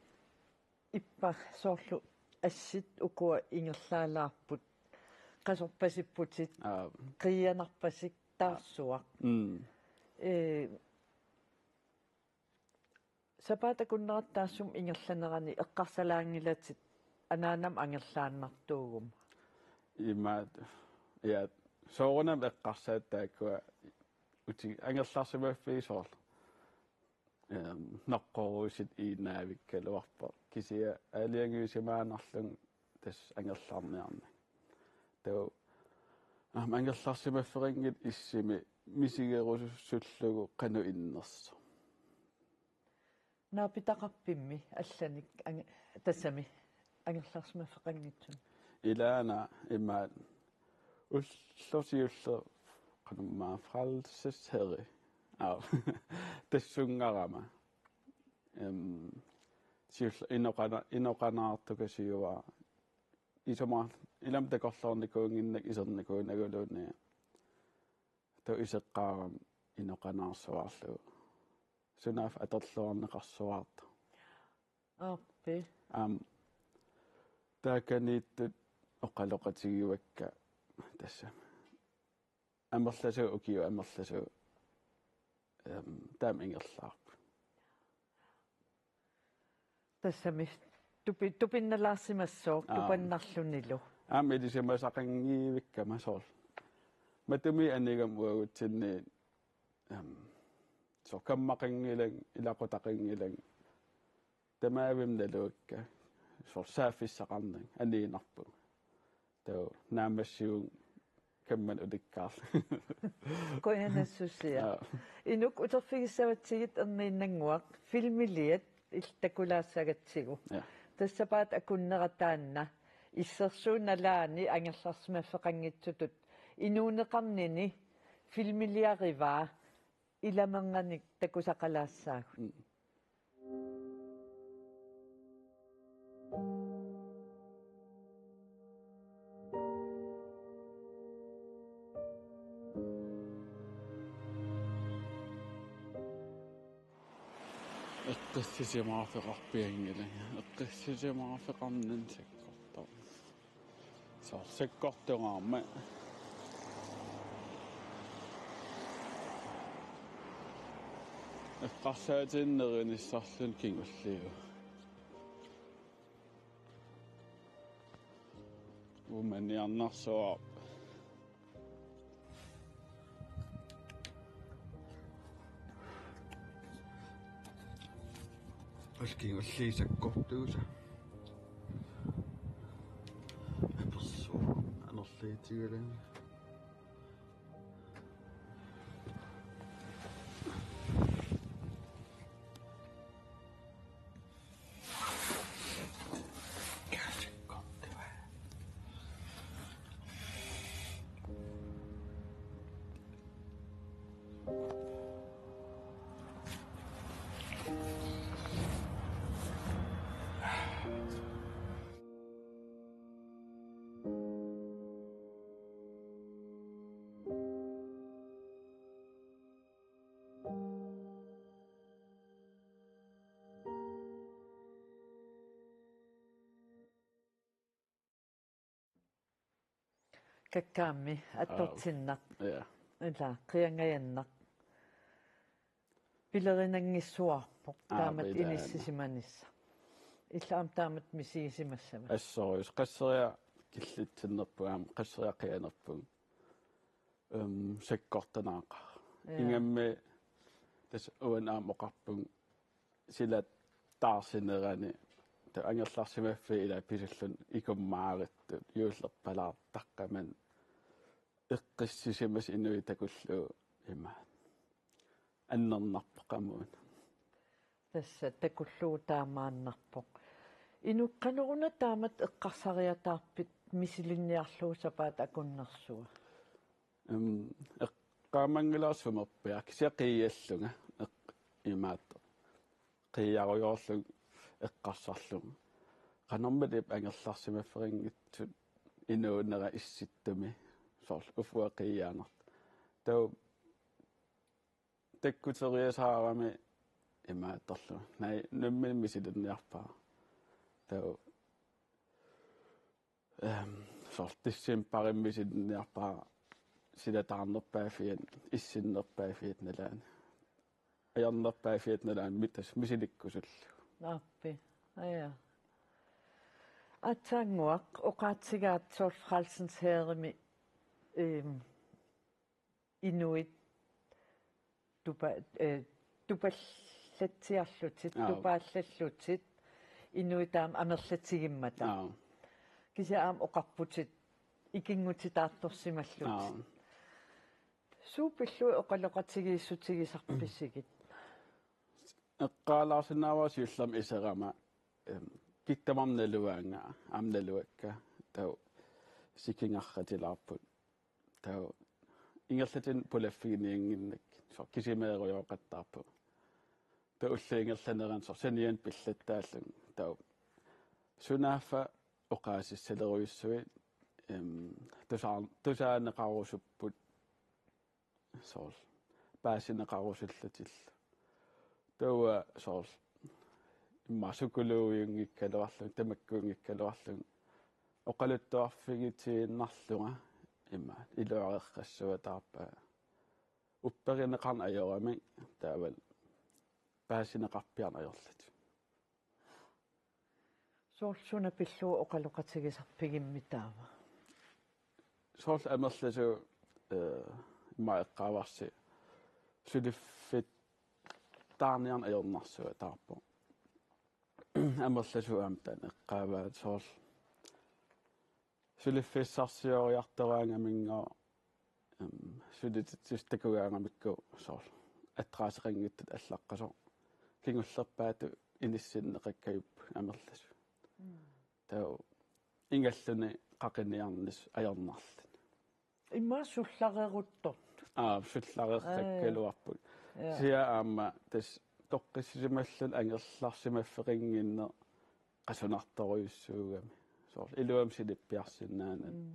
ippa soorlu assit ukua ingerlaalaarput, qasorpasipputit, aap, qiianarpasik taarsuaq. Mm. Ee, sapaatip akunnerata taassuma ingerlanerani eqqarsalaanngilatit anaanama angerlaannartuuguma? Imaat, ja, soorunami eqqarsaat taakkua uti-, angerlarsimaffiit soorlu. Ehm, noqqoruusit iinnaavikkaluarpoq. Kisianni aalajangiussimaannarlunga tassa angerlarniarnanga. Taava, aamma angerlarsimaffeqanngilaq issimi misigerusullugu qanoq innersoq. Naapitaqarpimmi allanik ange-, tassami angerlarsimaffeqanngitsunik? Ilaana imaat ulloq siulleq qanormaa Frelsets Herre. Aap. Tassunngarama. Ehm, siulleq inoqana-, inoqanaartukasiuara Isumar ilami takorloornikuunnginnakkit isernikuunaguluunniit. Taava iseqqaarami inoqanaarsuarlugu. Sunaaffa atorluarneqarsuartoq. Aappi. Aamma taakaniittut oqaloqatigivakka tassami. Amerlasuut, ukiut amerlasuut, ehm, taama ingerlaarput. Tassami tupi-, tupinnalaarsimassooq. Aap. Tupannarlunilu. Aamma ilisimasaqanngivikkama soorlu. Matumi anigama uagutsinni, ehm, soorlu kammaqanngilanga, ilaqutaqanngilanga. Tamavimmik naluakka. Soorlu saaffissaqarnanga aniinnarpunga. Taava naammassivunga kammanik ulikkaarlunga. Qujanassusia. Aap. Inuk, uterfigissavatsigit erniinnannguaq, filmiliat illit takulaassagatsigu. Ja. Tassa sapaatip akunnera taanna issersuut nalaani angerlarsimaffeqanngitsutut inuuneqarnini filmiliarivaa, ilamernganik takusaqalaassaagut. Mm. Eqqissisimaarfeqarpianngilanga. Eqqissisimaarfeqarnani sakkortoq. Soorlu sakkortungaarmat. Eqqarsaatinik nerinissarluni kingulliuvoq. Uumaniarnarsuaq. Alkingulliit sakkortuusa. Apersuaq anerliutigaluni. Kakkaammi attortinnaq. Aap. Ja. Ila, qiangajannaq. Pilerinanngissuarpoq. Aap, taamatut ilaana. Inissisimanissaq. Illit aamma taamatut misigisimassavat. Assorujussuaq, qasseriarlugu killitsinnerpunga, aamma qasseriarlugu qianerpunga. Ehm, sakkortunaaqaaq. Ja. Ingammik tassa uani aamma oqarpunga silattaarsinerani, taava angerlarsimaffiit ila pisilluni ikummaaritut juullerpalaartaqqamani eqqissisimasut inuit takullugu imaat annernarpoq qamuuna. Tassa takullugu taamaannarpoq. Inuk, qanoruna taamatut eqqarsariataarpit misilinniarlugu sapaatip akunnersua? Ehm, eqqaamanngilara sumerpiaq, kisianni qiiallunga eq-, imaattoq. Qiiarujoorlunga eqqarsarlunga. Qanormita ippa angerlarsimaffiginngitsut inuunera issittumi, soorlu uffa qiiaanartoq. Taava takkuteriasaarami imaattorlu. Naak, nammineq misilinniarpara. Taava, ehm, soorlu decembarimi misilinniarpara silataarnerpaaffiani, issinnerpaaffiani nalaani. Ajornerpaaffiani nalaani mit-, tassa misilikkusullugu. Aappi. Aja. Aatsaannguaq oqaatigaat soorlu Frelsens Hærimi, ehm, inuit tupa-, eh, tupallatsiarlutit, Aap. Tupaallallutit, inuit taama amerlatigimmata. Aap. Kisianni aamma oqarputit ikinngutitaartorsimallutit. Aap. Suut pillugit oqaloqatigiissutigisarpisigit? Eqqaalaarsinnaavara siullermik iserama, ehm, kikkut tamarmik naluaannga-, aamma naluakka, taava sikingarratilaarput. Taava ingerlatinik pulaffiginiannginnakkit, soorlu kisimeerujooqattaarpugut. Taava ullup ingerlanerani soorlu saniani pillattaallunga. Taava sunaaffa oqaasissalerujussuit, em, tusaa-, tusaaneqarusupput soorlu paasineqarusullutillu. Taava soorlu immaqa psykologiunngikkaluarlunga, tamakkuunngikkaluarlunga oqaluttuarfigitiinnarlunga immaqa iluareqqassuataarpaa upperineqarneq ajoramik taavalu paasineqarpiarneq ajorlutik. Soorlu suna pillugu oqaloqatigisarpigimmi taava? Soorlu amerlasuut, eh, immaqa eqqaavarsi suliffittaarniarneq ajornarsuataarpoq. Amerlasuut aamma taanna eqqaavaat soorlu suliffissarsioriartoraangaminngooq, em, sulititsisut takugaangamikku soorlu adresseqanngitsutut allaqqasoq kingullerpaatut inissinneqakkajuppoq amerlasuut. Mm. Taava ingerluni qaqiniarnissaq ajornarluni. Immaqa sullareruttortut. Aa, sullareqqakkaluarput. Aa. Ja. Kisianni aamma tassa toqqissisimalluni angerlarsimaffeqannginneq qasunartorujussuugami. Soorlu iluamik silippiarsinnaanani. Mm.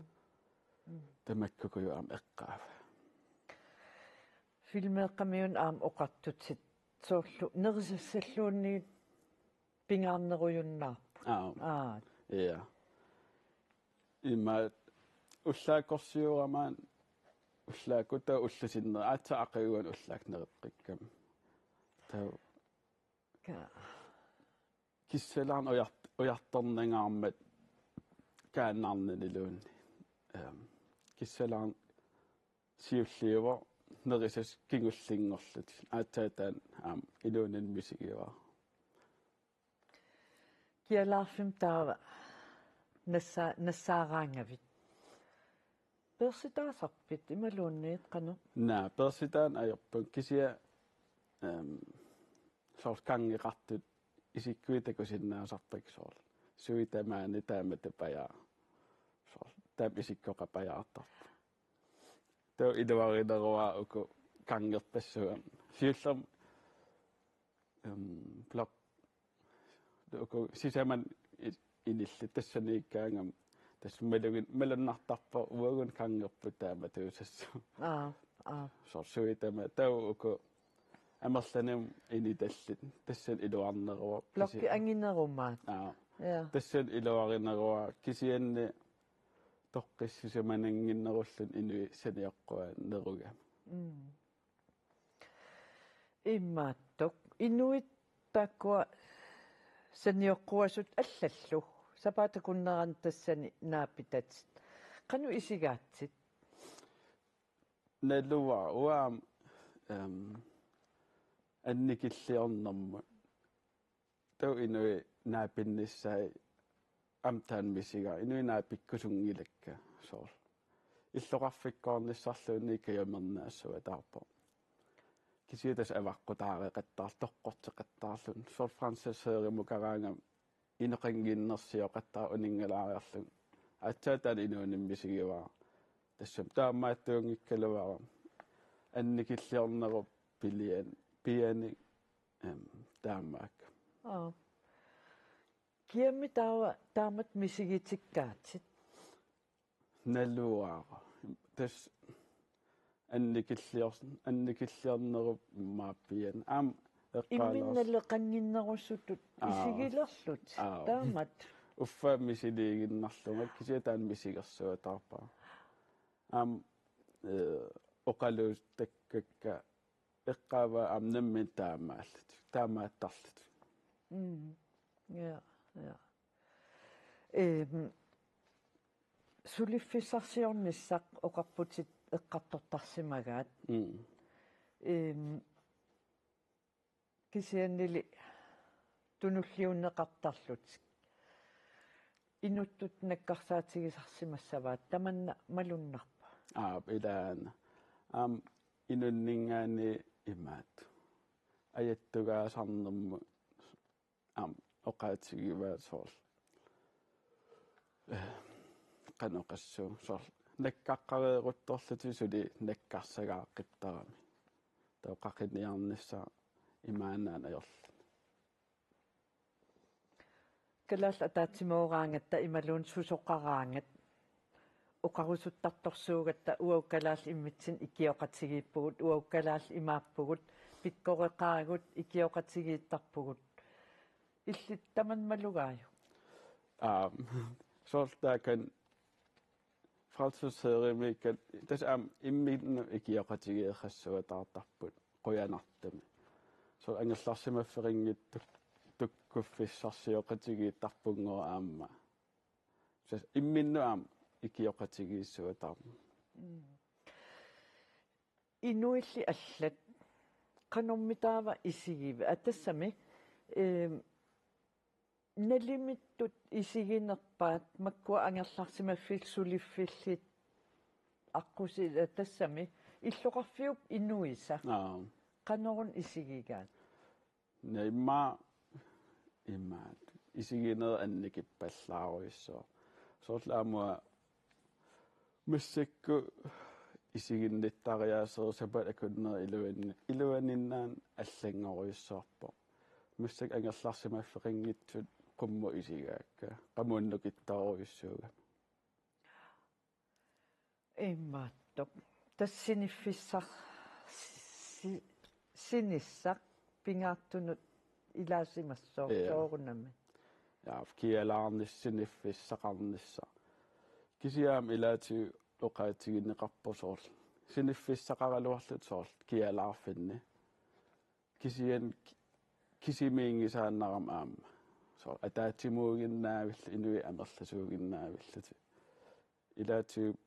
Mm. Tamakkuuku aamma eqqaavaa. Filmeeqqamiuna aamma oqartutit soorlu nerisassalluunniit pingaarnerujunnaarput. Aa. Aa. Ja. Immaqa ullaakkorsiorama ullaakkut taava ullup sinnera aatsaat aqaguani ullaakkut nereqqikkama. Taava ka- kissalaarneq ujart-, ujartornangaarmat kaannarnaniluunniit. Ehm, kissalaarneq siulliuvoq nerisassat kingullinngorlutik. Aatsaat taanna aamma inuuninni misigivara. Kialaarfimmi taava nassa-, nassaaraangavit. Peersitaasarpit imaluunniit qanoq? Naa, peersitaaneq ajorpunga kisianni, ehm, soorlu kangeqartut isikkuit takusinnaasarpakka soorlu. Sui tamaani taamatut pajaartoq. Soorlu taama isikkoqapajaartarpoq. Taava iluarineruara uku kangerpassuit. Siullermik, ehm, blok-, uku sisamat i-, inillit tassaniikkaangama. Tassa malugin-, malunnartarpoq uagut kangerput taamatuusassagut. Aa, aa. Soorlu sui tamaat taava uku amerlanermut initallit. Tassani iluarneruara. Blokki kisi-, anginerumaat. Aa. Ja. Tassani iluarineruara kisianni toqqissisimanannginnerulluni inuit sanioqquaat nerugami. Mm. Imaattoq. Inuit taakkua sanioqquasut allallu sapaatip-akunneranut tassani naapitatit. Qanoq isigaatsit? Naluara uanga, ehm, annikilliornermut. Taava inuit naapinnissaat aamma taanna misigaara, inuit naapikkusunngilakka soorlu. Illoqarfikkoornissarluunniit kajuminnaassuataarpoq. Kisianni tassa avaqqutaareqattaarluni, toqqorteqattaarluni. Soorlu Francis Heerimukaraangama inoqannginnersioqattaarluni uninngalaariarlunga. Aatsaat taanna inuuninni misigivara. Tassami taamaattuunngikkaluarami. Annikilliornerup pilian-, pianik, em, taamaakka. Aa. Kiammi taava taamatut misigitikkaatit? Naluara. Tassa annikillior-, annikilliornerup immaqa pianik. Aamma eqqaalaars-, imminnut naleqannginnerusutut. Aa. Isigilerlutit. Aa. Taamatut. Uffa misiliiginnarlunga kisianni taanna misigersuataarpara. Aamma, eh, oqaluuttakkakka eqqaavaa aamma nammineq taamaallutik, taamaattarlutik. Mm. Ja, ja. Ehm, suliffissarsiornissaq oqarputit eqqartortarsimagaat. Mm. Ehm, kisiannili tunulliunneqartarlutik. Inuttut nakkarsaatigisarsimassavaat tamanna malunnarpa? Aap, ilaana. Aamma inunninngaanniit imaattoq. Ajattugaasarnermut aamma oqaatigivaat soorlu. Eh, qanoq oqassuunga soorlu. Nakkaqqareeruttorlutik suli nakkarsagaaqqittarami. Taava qaqiniarnissaq imaannaanngilaq ajorluni. Kalaallit ataatsimooraangatta imaluunniit susoqaraangat oqarusuttartorsuugatta, uagut kalaallit immitsinnut ikioqatigiippugut, uagut kalaallit imaappugut, pikkoreqaagut, ikioqatigiittarpugut. Illit tamanna malugaajuk? Aap, soorlu taakani Frelseseriimiikkat tassa aamma imminnut ikioqatigeerassuataartarput qujanartumik. Soorlu angerlarsimaffeqanngitsut tukkuffissarsioqatigiittarpunngooq aamma. Tassa imminnut aamma ikioqatigiissuataarput. Mm. Inuilli allat, qanormi taava isigivit? Aa, tassami, eem, nalimittut isiginerpaat makkua angerlarsimaffillit suliffillit aqqusi-, aa, tassami illoqarfiup inuisa. Aa. Qanoruna isigigaat? Naamik, imaat, isigineq annikippallaarujussuuvoq. Soorlu aamma massakkut isiginnittariaaserisappat akunneri iluani-, iluaninnaannik allanngorujussuarpoq. Massakkut angerlarsimaffeqanngitsut qummut isigaakka, qamuuna nukittorujussuugami. Imaattoq. Tassa siniffissaq, si-, sinissaq pingaartunut ilaasimassooq. Ja. Soorunami. Ja, kialaarnissaq, siniffissaqarnissaq. Kisianni aamma ilaatigut oqaatigineqarpoq soorlu siniffissaqaraluarluta soorlu kialaarfinni. Kisianni ki-, kisimiinngisaannarami aamma. Soorlu ataatsimuuginnaavillutik, inuit amerlasuuginnaavillutik. Ilaatigut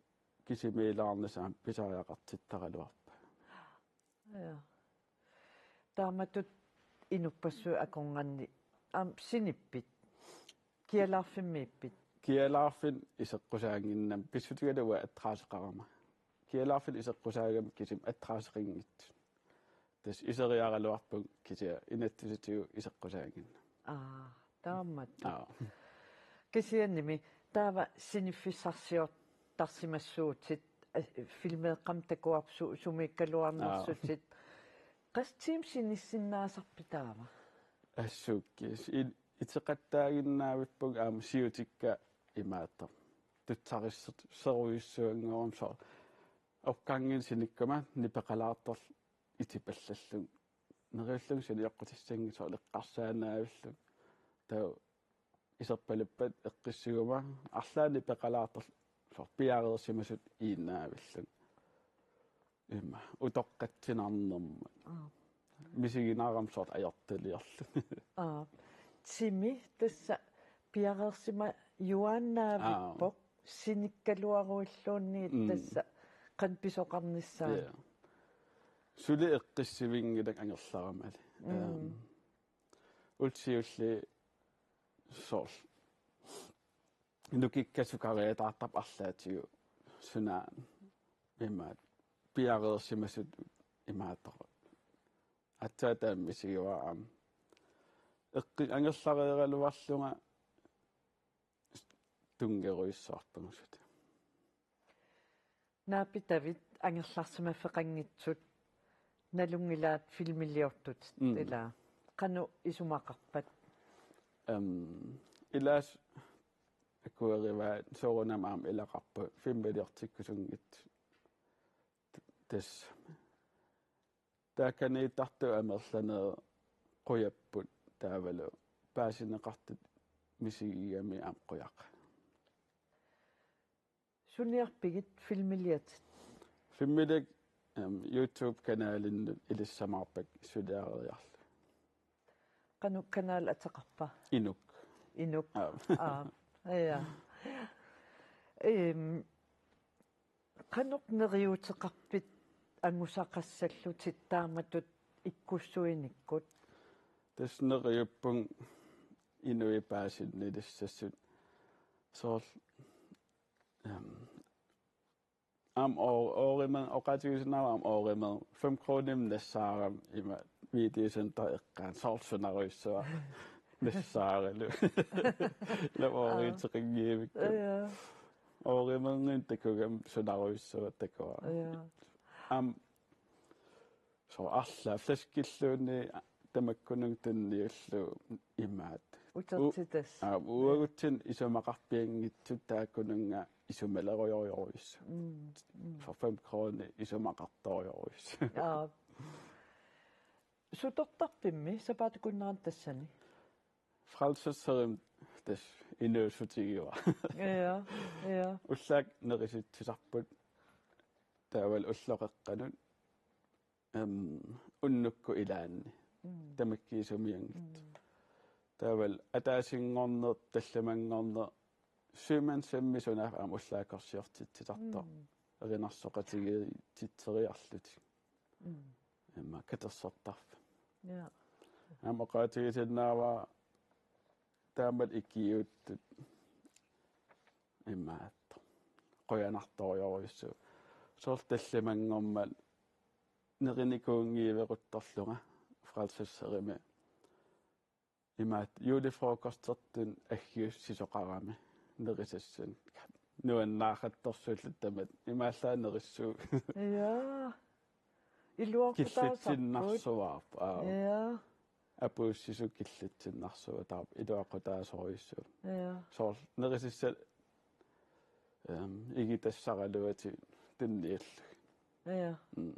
kisimiilaarnissaq aamma pisariaqartittaraluarpaat. Ja. Taamatut inuppassuit akornanni aamma sinippit? Kialaarfimmiippit? Kialaarfinni iseqqusaannginnami, pissutigalugu uanga adresseqarama. Kialaarfinni iseqqusaagami kisimi adresseqanngitsut. Tassa iseriaraluarpunga kisianni inatsisitigut iseqqusaannginnami. Aa, taamatut. Aa. Kisiannimi taava siniffissarsiortarsimassuutit, eh, filmeeqqamik takuarput su-, sumiikkaluarnersutit. Aa. Qassit tiimit sinissinnaasarpit taava? Assut kisianni i-, iteqattaaginnaavippunga aamma siutikka imaattoq. Tutsarissut serujussuanngorama soorlu. Oqarninnga sinikkuma nipeqalaartorlunga itipallallunga. Neriullunga sinioqqutissanngitsoq eqqarsaannaavillunga. Taava iserpaluppat eqqissaguma arlaannik nipeqalaartorlunga soorlu piareersimasutut iinnaavillunga. Ima, utoqqatsinarnermut. Aa. Misiginarama soorlu ajortuliorlunga. Aa. Timi tassa piareersimajuaannaavippoq. Aa. Sinikkaluaruilluunniit. Mm. Tassa qanoq pisoqarnissaa. Ja. Suli eqqissivinngilanga angerlaramali. Mm. Ehm, ullut siulliit soorlu nukikkasukariataartarput arlaatigut suna imaattoq piareersimasutut imaattoq. Aatsaat taama misigivara aamma. Eqqi-, angerlareeraluarlunga tunngerujussuarpunga suli. Naapitavit angerlarsimaffeqanngitsut nalunngilaat filmiliortut. Mm. Ilaa. Qanoq isumaqarpat? Ehm, ilaasa akuerivaat soorunami aamma ilaqarput filmiliortikkusunngitsut. Tassa. Taakaniittartut amerlanerit qujapput taavalu paasineqartut misigigami aamma qujaq. Suniarpigit filmiliatit? Filmiliakka, ehm, YouTube-kanalinnut ilissamaarpakka suliareriarlugit. Qanoq kanal ateqarpa? Inuk. Inuk. Aap. Aap. Ja. Ehm, qanoq neriuuteqarpit angusaqassallutit taamatut ikkussuinikkut? Tassa neriuppunga inuit paasinnilissassut soorlu, ehm, aamma oo-, oorimer-, oqaatigisinnaavara aamma oorimer-, fem kronimik nassaarami ima videocenter eqqaani soorlu sunarujussuaq nassaaralu. Ila ooriuteqanngivikka. Ja. Oorimerngin takugami sunarujussuaq takuara. Ja. Aamma soorlu arlaat flaskilluunniit tamakkununnga tunniullugu imaat. U-, Utertitassat. Aa, uagutsinnut isumaqarpianngitsut taakkununnga isumalerujorujussuupput. Mm, mm. For fem kroner isumaqartorujussuuvoq. Aa. Sutortarpimmi sapaatip akunnerani tassani? Frelsesserimik tassa inuussutigivara. Ja, ja. Ullaakkut nerisitsisarput taavalu ulloqeqqanut, em, unnukkut ilaanni. Mm. Tamakkiisumianngitsut. Mm. Taavalu ataasinngorneq, tallimanngorneq, sømandshjemmi sunaaffa aamma ullaakkorsiortitsisartoq. Mm. Erinarsoqatigiititseriarlutik. Mm. Immaqa katersortarfik. Ja. Aamma oqaatigisinnaavara taamalu ikiuuttut imaattoq. Qujanartorujussuuvoq. Soorlu tallimanngormat nerinikuunngiiveruttorlunga Frelsesserimi. Imaattoq julefrokostertut aggiussisoqarami nerisassanik. Nuannaaruttorsuulluta tamatta imaallaat nerissuugut. Ja. Iluaqutaasarput. Killitsinnarsuaarput. Aa. Ja. Apuussisut killitsinnarsuataarput iluaqutaasorujussuuvoq. Ja. Soorlu nerisassat, em, igitassaraluatik tunniullugit. Ja. Mm.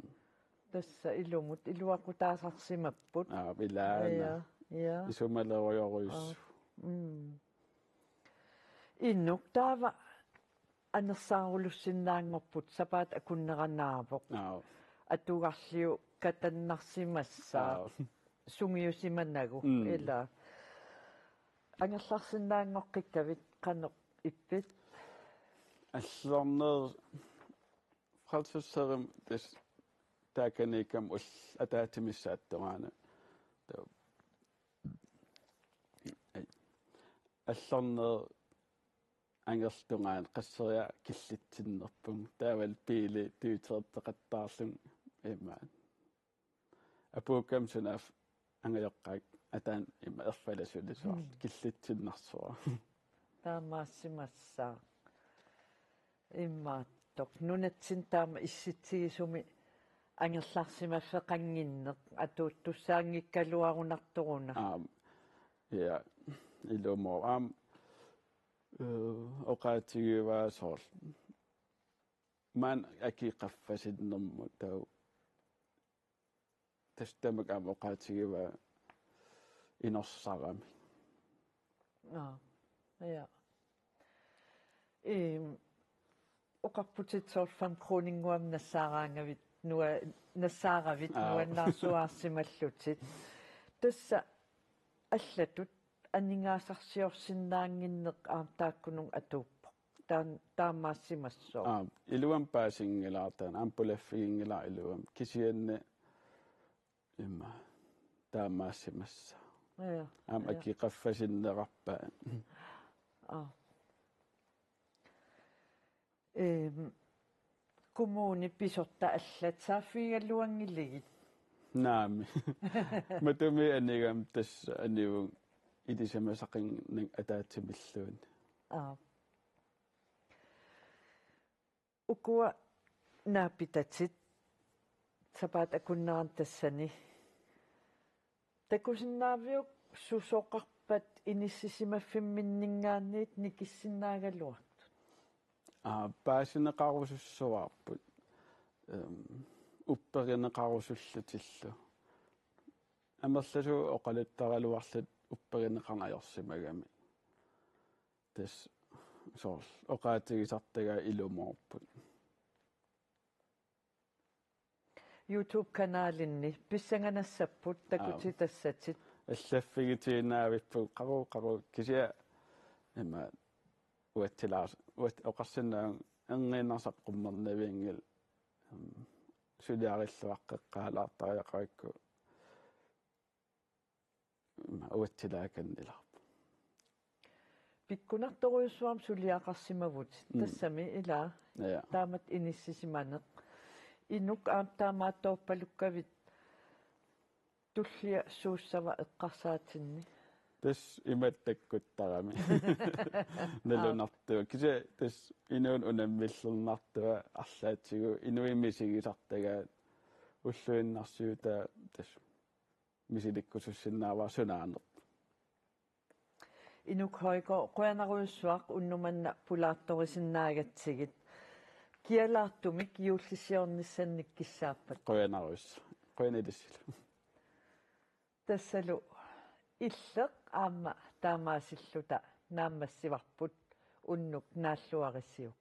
Tassa ilumut iluaqutaasarsimapput. Aa, ilaana. Ja, ja. Isumalerujorujussuuvoq. Aa. Mm. Inuk taava anersaarulussinnaapput sapaatip akunneranaavoq. Aa. Atugarliu katannarsimassaaq. Aa. Sungiusimanagu. Mm. Ila. Angerlarsinnaaqqikkakkit qanoq ippit? Allorneq Frelsesserimut tassa taakaniikkama ull-, ataatsimiissaata tungaanut. Taava. Ai. Allorneq angerlarsinnaaneq qasseriarlunga killitsinnerpunga. Taavalu biili tuuteqattaarlunga imaat. Apuukkama sunaaffa angajoqqaakka ataani ima erfalasulisoorluni. Mm. Killitsinnarsuara. Taamaassimassaaq. Imaattoq. Nunatsinni taama issitsigisumi angerlarsimaffeqannginneq atuuttussaanngikkaluarunartoruna. Aam. Ja, ilumut. Aam, eh, oqaatigivaa soorlu. Maani akii qaffasinnermut taava. Tassa tamakku aamma oqaatigivaa inorsarami. Aa, ja. Ehm, oqarputit soorlu fem kroninguam nassaaraangavit, nua-, nassaaravit, aa, nuannaarsuaarsimallutit. Tassa allatut aningaasarsiorsinnaannginneq aamma taakkununnga atuuppoq. Taan-, taamaassimassaaq. Aa, iluamik paasinngilara taanna, aamma pulaffiginngilara iluamik. Kisianni ima taamaassimassaaq. Ja, aamma ja. Akii qaffasinnerarpaa. Aa. Ehm, kommuni pisortat allat saaffigigaluanngiligit? Naamik. Matumi anigama tassa anivunga ilisimasaqanngilanga ataatsimilluunniit. Aa. Ukua naapitatit sapaatip akunnerani tassani. Takusinnaaviuk susoqarpat inissisimaffimmininngaanniit nikissinnaagaluartut? Aa, paasineqarusussuarput. Ehm, upperineqarusullutillu. Amerlasuut oqaluttaraluarlutik upperineqarneq ajorsimagami. Tassa soorlu oqaatigisartagaat ilumoorput. YouTube-kanalinni pissanganassapput. Aap. Takutitassatit. Allaffigitiinnaavipput qaqugu qaqugu kisianni ima uatsilaars-, uat-, oqarsinnaavunga erngiinnaq saqqummernavianngilaq, mm, suliarilluaqqeqqaalaartariaqarikku. Ima uatsilaakannilaarpoq. Pikkunartorujussuarmik suliaqarsimavutit. Mm. Tassami ilaa. Ja. Taamatut inissisimaneq. Inuk aamma taamaattoorpalukkavit, tullia suussava eqqarsaatinni? Tassa imatut takkuttarami. Nalunartua. Kisianni tassa inuuneq unammillernartua arlaatigut inuit misigisartagaat ulluinnarsiutaat tassa misilikkusussinnaavara sunaanersoq. Inuk Højgaard, qujanarujussuaq unnuk manna pulaartorisinnaagatsigit. Kialaartumik juullisiornissannik kissaappat. Qujanarujussuaq. Qujanaq ilissilu. Tassalu Illeq aamma taamaasilluta naammassivarput, unnuk naalluarisiuk.